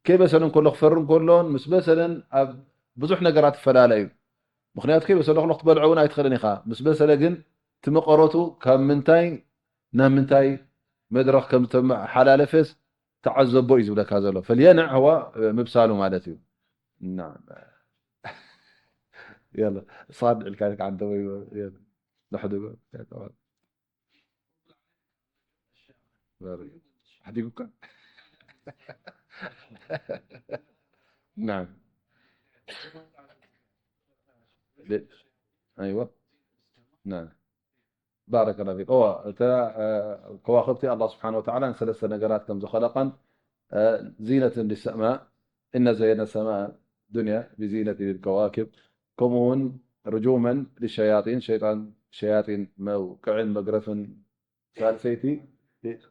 ከይበሰለ እንከሎ ክፈሪ እንከሎን ምስ በሰለን ኣብ ብዙሕ ነገራት ይፈላለ እዩ። ምኽንያቱ ከይበሰለ ከሎ ክትበልዖ እውን ኣይትኽእልን ኢኻ። ምስ በሰለ ግን እቲ መቐረቱ ካብ ምንታይ ናብ ምንታይ መድረኽ ከም ዝተመሓላለፈስ ተዓዘቦ እዩ ዝብለካ ዘሎ። ፈልየንዕ ህዋ ምብሳሉ ማለት እዩ። ናም። የላ፣ ሳድ ኢልካ ኢልካ ዓንተ ወይ፣ የላ፣ ንሕድጎ። ኣሕዲጉካ? ናም። ብ-፣ ኣይዋ። ናም። ባረከላ ፊክ። እዋ፣ እተ፣ እ፣ ከዋኽብቲ ኣላህ ስብሓነ ወተዓላ ንሰለስተ ነገራት ከም ዝኸለቐን፣ እ፣ ዚነትን ሊሰማእ፣ እና ዘየና ሰማእ ዱንያ ቢዚነትን ልከዋኪብ፣ ከምኡ እውን ርጁመን ሊሸያጢን፣ ሸይጣን፣ ሸያጢን መውቅዕን መግረፍን፣ ሳልሰይቲ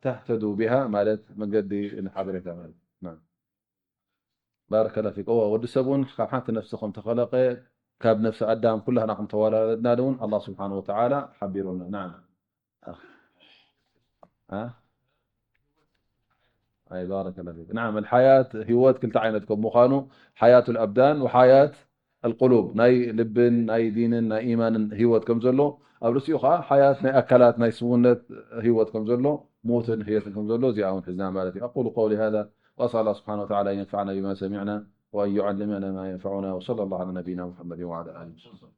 ተህተዱ ቢሃ ማለት መንገዲ ንሓበሬታ ማለት። ናም። ባረከላ ፊክ። እወ፣ ወዲ ሰብ እውን ካብ ሓንቲ ነፍሲ ከም ተኸለቐ፣ ካብ ነፍሲ ኣዳም ኩላህና ከም ተወላለድና እውን ኣላህ ስብሓነ ወተዓላ ሓቢሩና። ናም። ኣ? ኣይ፣ ባረከላ ፊክ። ናም፣ ኣልሓያት፣ ህይወት ክልተ ዓይነት ከም ምዃኑ፣ ሓያቱል ኣብዳን ወሓያት القلوب، ናይ ልብን ናይ ዲንን ናይ ኢማንን ህይወት ከም ዘሎ፣ ኣብ ርእሲኡ ከዓ ሓያት ናይ ኣካላት ናይ ስውነት ህይወት ከም ዘሎ፣ ሞትን ህየትን ከም ዘሎ እዚኣ እውን ሒዝና ማለት እዩ። أقول قولي هذا وأسأل الله سبحانه وتعالى أن ينفعنا بما سمعنا وأن يعلمنا ما ينفعنا، وصلى الله على نبينا محمد وعلى آله وصحبه.